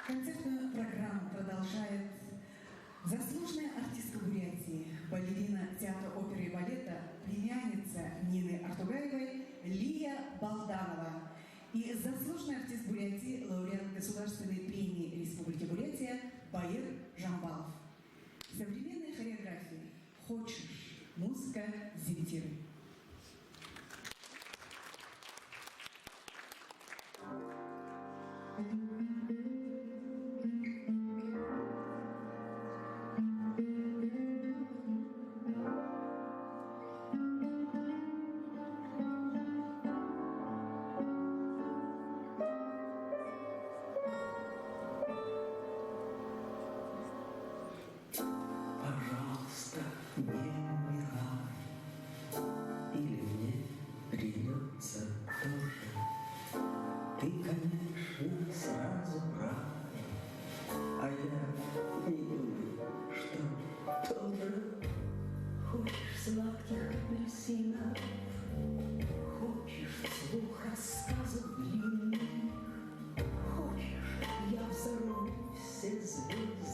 Концертную программу продолжает заслуженная артистка Бурятии, балерина театра оперы и балета, племянница Нины Артугаевой Лия Балданова и заслуженный артист Бурятии, лауреат Государственной премии Республики Бурятия Баир Жамбалов. Современная хореография «Хочешь». Музыка Земфиры. Пожалуйста, не умирай, или мне придётся тоже. Ты, конечно, сразу прав, а я не думаю, что тоже. Хочешь сладких апельсинов, хочешь вслух рассказов длинных, хочешь, я взорву все звёзды,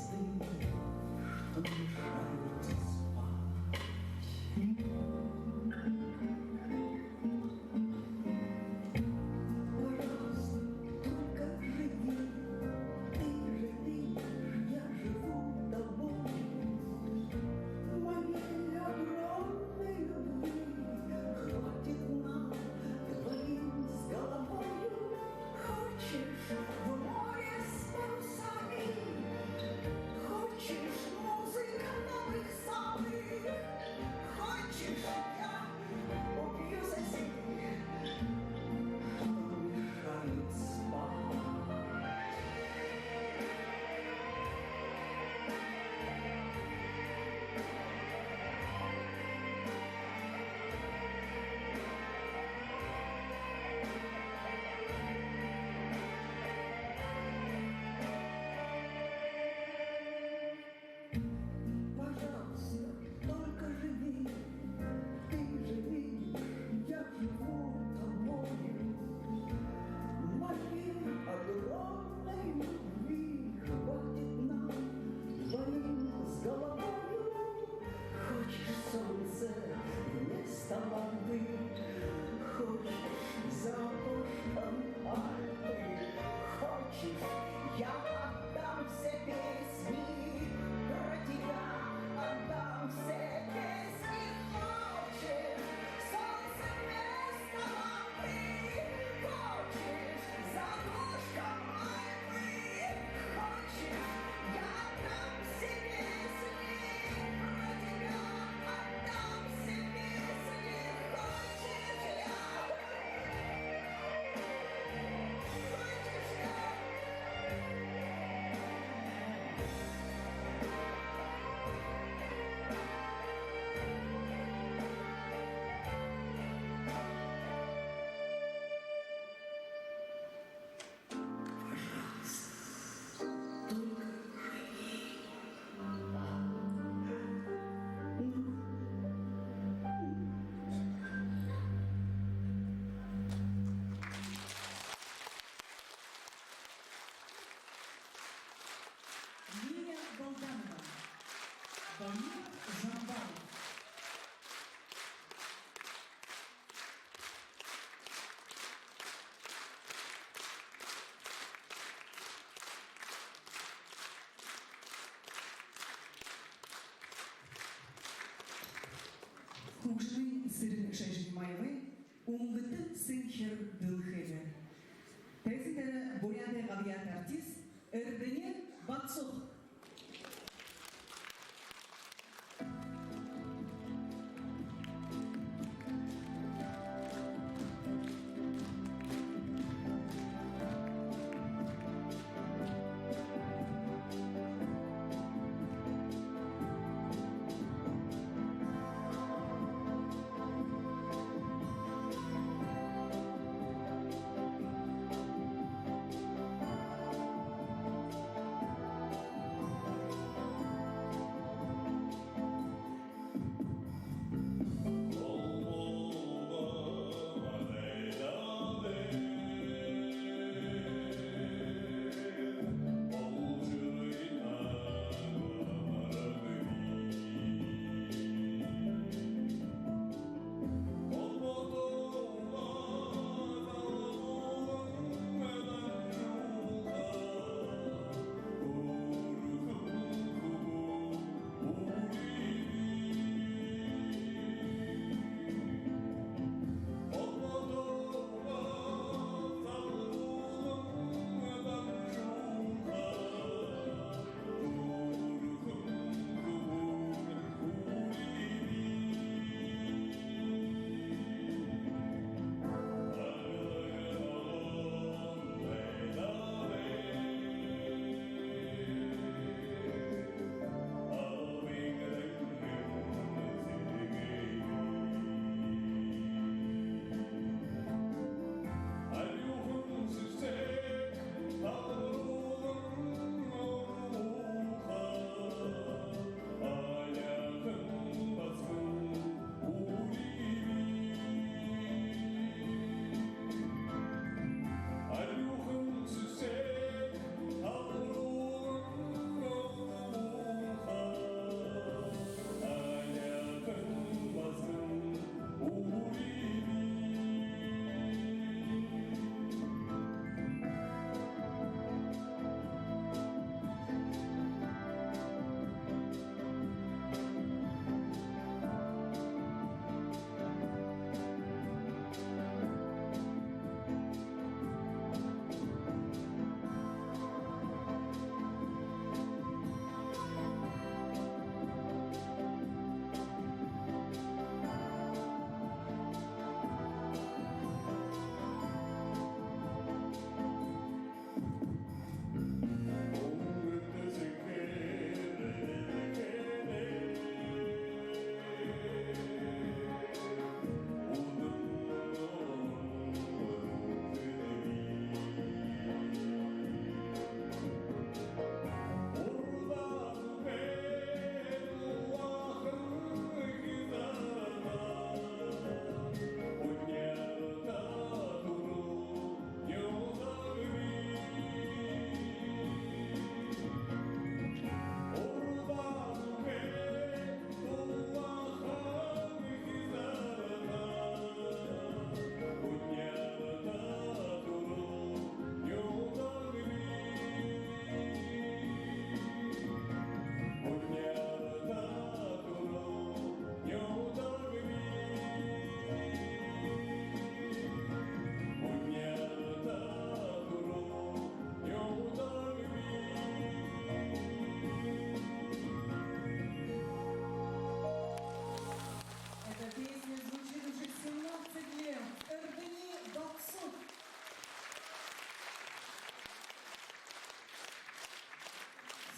что мешают спать. Пожалуйста, только живи, ты же видишь, я живу тобой. Моей огромной любви хватит нам двоим с головою. Хочешь в море с парусами, хочешь музыка новых самых, хочешь, я убью соседей, что мешают спать.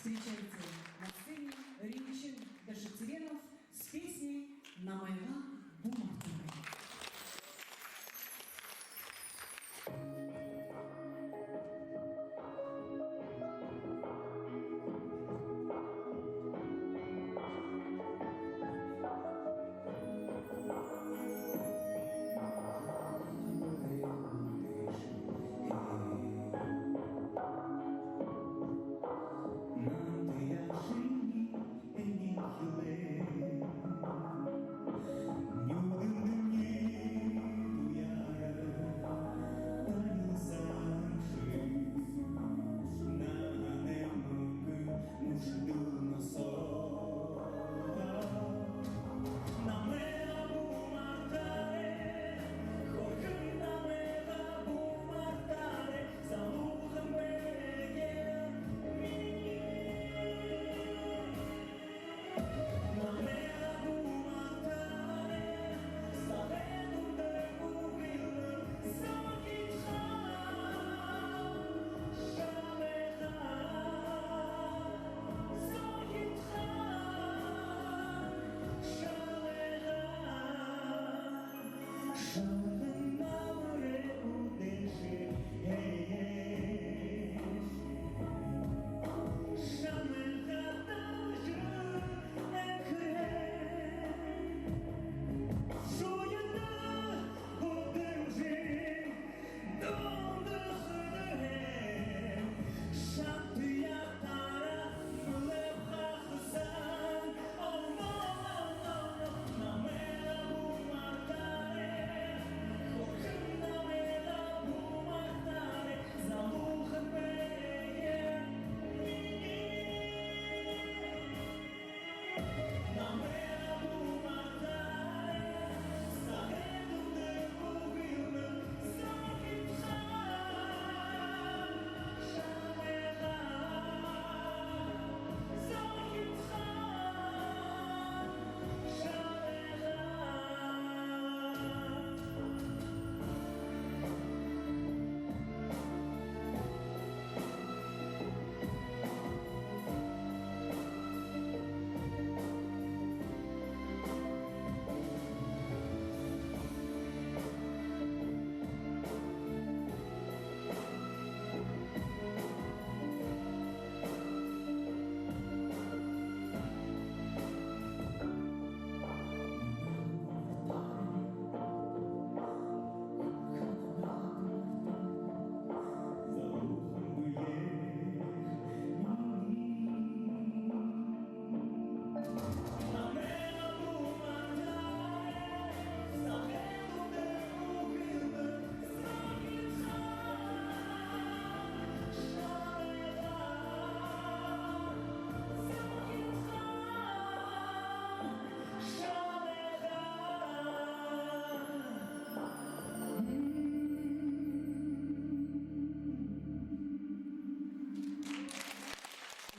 Встречайте на сцене Ринчин Дашицыренов с песней «Намайгаа бү мартаарай».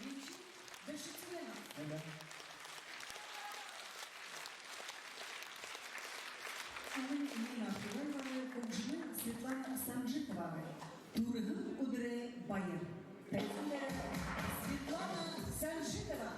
Ринчин Дашицыренов. Ага. Энэмнай ашалай бари хүгжэмынь Светлана Санжитова. «Түрэһэн үдэрэй баяр». Танцын дээрэ Светлана Санжитова.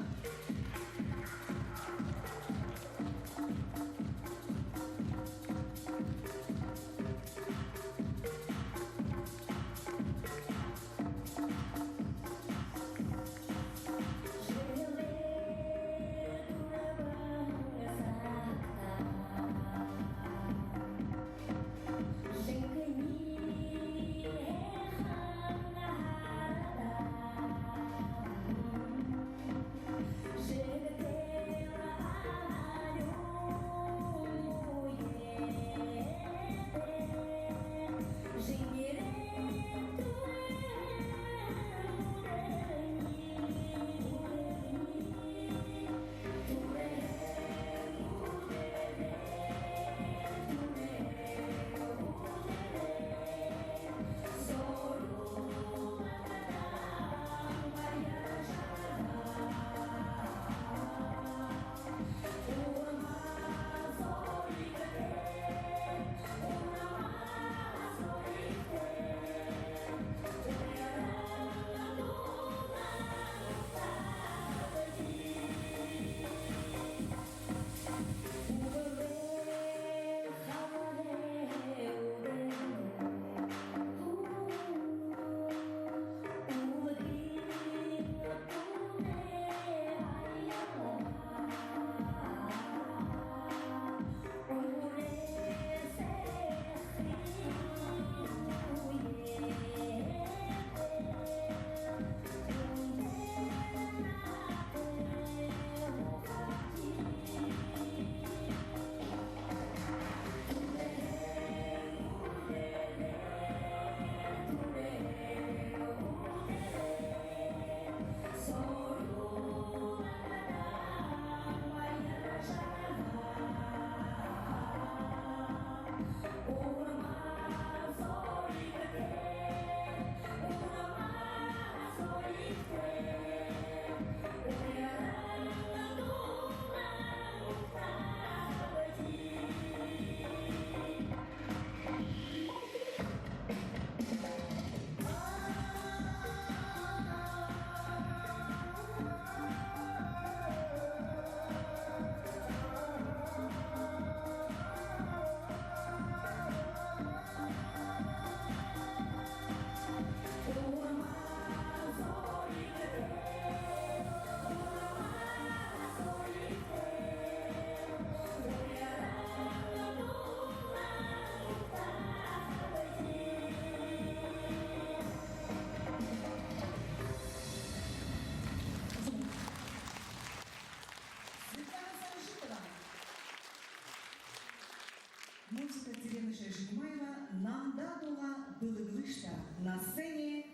На сцене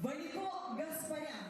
Валико Гаспарян.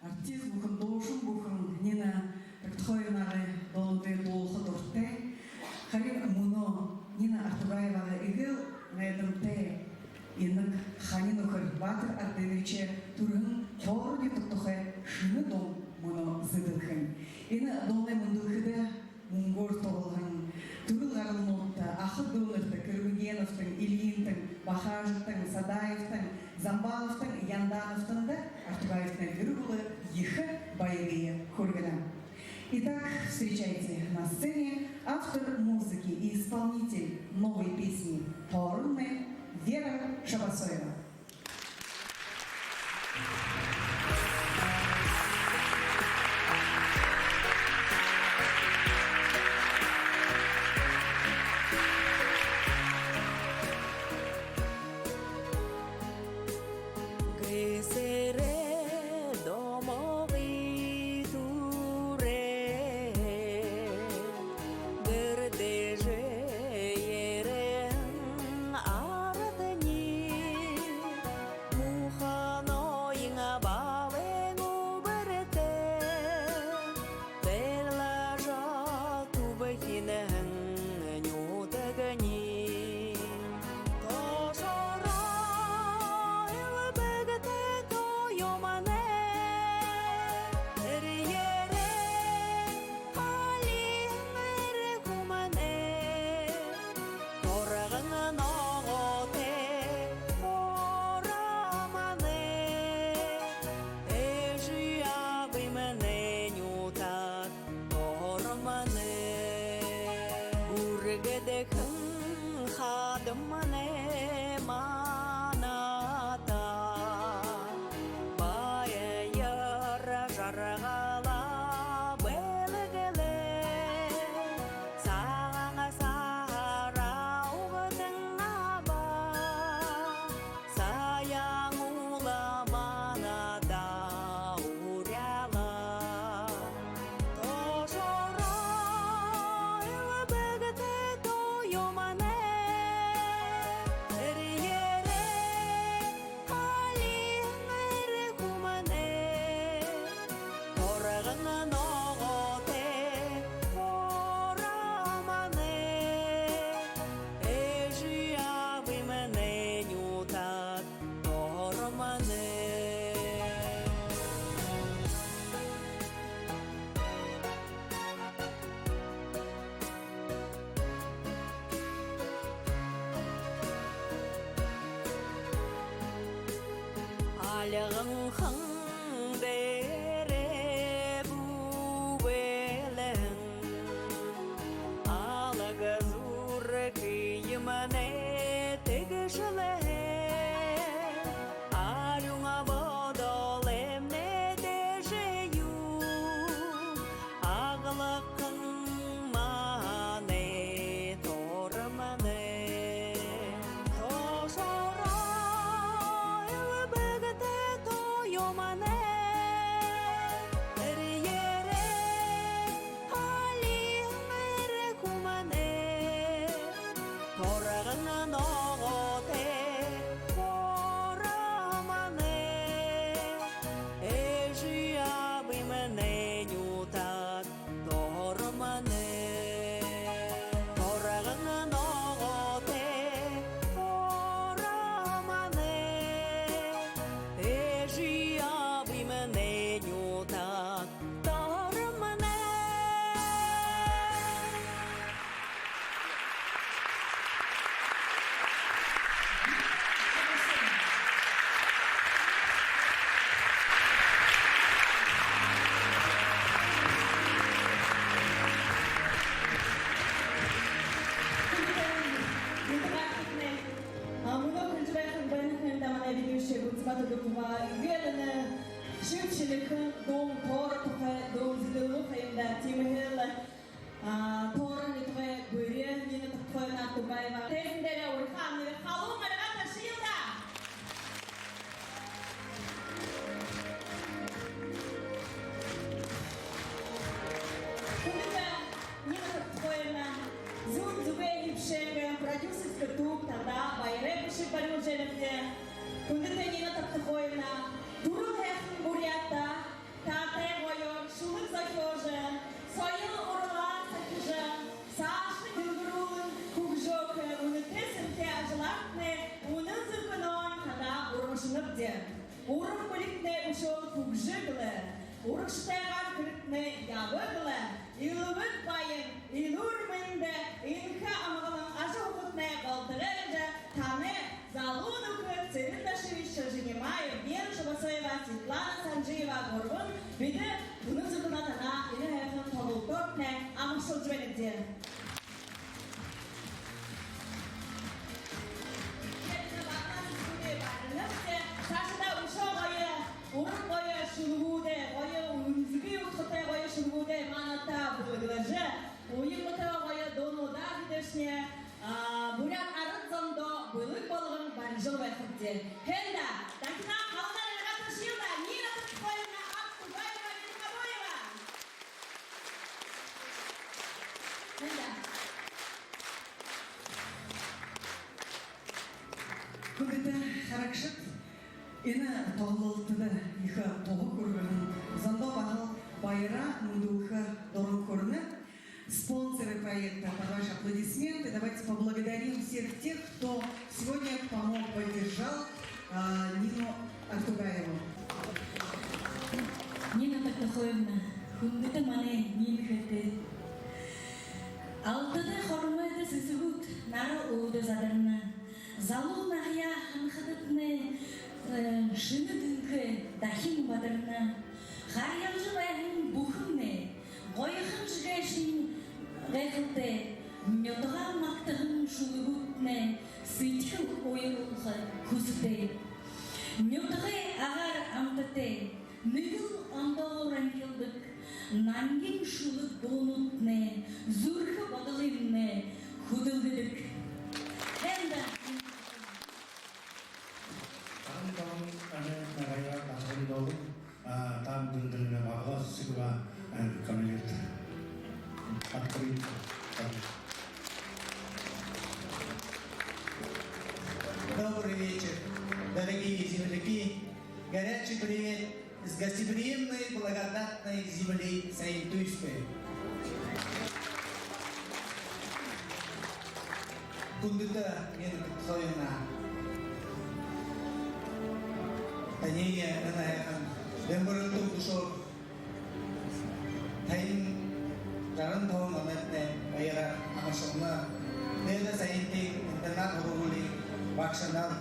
Артист бүхэн, дуушан бүхэн Нина Токтохоевнагай дуунуудые дуулаха дуратай. Харин мүнөө Нина Артугаевагай эгээл найдамтай, инаг хани нүхэр Баатар Ардановичай түрэһэн Тоорон нютаг тухай шэнэ дуун мүнөө зэдэлхэнь. Энэ дуунай мүндэлхэдэ мүнгөөр туһалһан түрэл гаралнуудта, аха дүүнэртэ, Кэрмэгеновтэн, Ильинтэн, Бахажиктан, Садаевтан, Замбаловтан, Яндановтан да Артугаевтанай гэр бүлэ ехэ баярые хүргэнэ. Итак, встречайте на сцене автор музыки и исполнитель новой песни «Тооронмни» Вера Шабасоева. Гэсэрээ домогой түрөө гэрдэжэ ерэһэн арадни, муухай ноён балын үбэртэ тайлажа түбхинэһэн нютагни. Тошоро элбэгтэй тоёмнай, эрьеэрээ халиһан эрхэмнай, торгон ногоотой оромнай, эжы абымнай нютаг Тооромнай. Үргэдхэн хадамнай манаада баяр жаргал бэлэглээ. Сагаан саһараа угтан абаа, Саяан уула манаада уряалаа. Ягаахан дээрээ бү бэлэн, алаг зүүрэ хиимнэ тэгшэлээ. Арюун бодолоймнай дээшээ юу, аглахан манай Тоормнай. Тошоороо элбэгтэй тоёмнай, эрьеэрээ халиин эрхүүмнай, торгон ногоотой Тоормнай, эжы абымнай нютаг Тоормнай. Торгон ногоотой Тоормнай, эжы абымнай нютаг Тоормнай. А, мүнөө хэлэжэ байхань, баян хүндэтэ манай ведущий Гүнзэбат Удукова. Иигээд энэ шэб шэлэхэн дуун Тоорон тухай дуун зэдэлүүлээ ха юм даа. Тиимэһээ лэ, а, Тоорон нютагай бүри Нина Токтохоевна Артугаева. Тайзан дээрээ уряха амнайгаа халуун аргаар ташая даа. Хүндэтэ Нина Токтохоевна, зүүн зүгэй хэбшээнэй продюсерскэ туг танда баярай бэшэг барюулжа байнабди. Хүндэтэ Нина Токтохоевна, түрэл һайхан Буряадта таатай гоёор шүлэг зохёожо, соёл уралаа сахижа, саашань дэлгэрүүлэн хүгжөөхэ үнэтэй сэнтэй ажалаатнай үнэн зүрхэнһөө танда урмашанабди. Уран бэлигтнай үшөөл хүгжэг лэ, урагшатайгаар хэрэгтнай ябаг лэ, элбэг баян, элүүр мэндэ, энхэ амгалан ажаһуухатнай болтогой гэжэ танай залуу нүхэд Цырен Дашиевич Шажинимаев, Вера Шубасоева, Светлана Санжиева гурбан бидэ үнэн зүрхэнһөө танаа энэ һайхан тоглолтоотнай амаршалжа байнабди. Саашадаа үшөө гоё, уран гоё шүлэгүүдээ, гоё үнэн зүрхэ удхатай гоё шүлэгүүдээ манайда бэлэглэжэ, уян мэтэ гоё дуунуудаа бидэшни, а, буряад арад зондоо бэлэг болгон барижал байхабди. Хэн даа, дахинаа халуун аргаар ташая даа, Нина Токтохоевна Артугаева-Мингобоева. Хэн даа. Хүндэтэ харагшад, энэ тоглолтодо ехэ туһа хүргэһэн зондоо баһал баяраа мэндүүлхэ дуран хүрэнэ. Спонсоры проекта, под ваши аплодисменты. Давайте поблагодарим всех тех, кто сегодня помог, поддержал, а, Нину Артугаеву. Нина Токтохоевна, хүндэтэ манай Нина хээтэй. Алтатай хормойдо сэсэгүүд нара үүдэ задарна. Залуу наһаяа һанахадатнай, э, шэнэ дэнхэй дахин бадарна. Харьялжа байһан бүхэмнай гоёхон гээшын гайхалтай, нютагаа магтаһан шүлэгүүдтнай сэдьхэл уяруулха хүсэтэй. Нютагай агаар амтатай, нэгэл ондоогоор ангилдаг, нангин шүлэг дуунуудтнай зүрхэ бодолыемнай хүдэлгэдэг. Хэн даа. Ан тон аны нагая тахын долу, а, там дын дын на бабла сыгла, а, камлет. Открыть. Добрый вечер, дорогие земляки. Горячий привет из гостеприимной, благодатной земли Саянтуйской. Хүндэтэ Нина Токтохоевна, таниие энэ һайхан Дэмбэрэлтэ Удушов, тайм жаран табан онойтой баяраар амаршална. Дээдэ Саянтын интернат һургуулиин багшанар,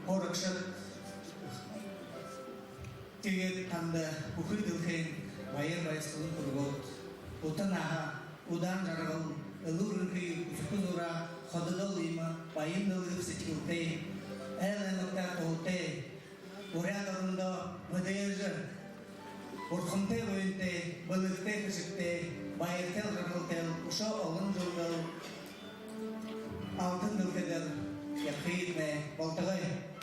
һурагшад, Тиигээд танда бүхы дэлхэйн баяр баясхалан хүргөөд, ута наһа, удаан жаргал, элүүр энхые хүсэхэ зуураа, хододол иимэ баян дэлгэр сэдьхэлтэй, айл аймагтаа туһатай, буряад орондоо мэдээжэ, бурхантай буянтай, бэлигтэй хэшэгтэй, баяртайл жаргалтайл үшөө олон жэлдэл алтан дэлхэйдэ ябахыетнай болтогой.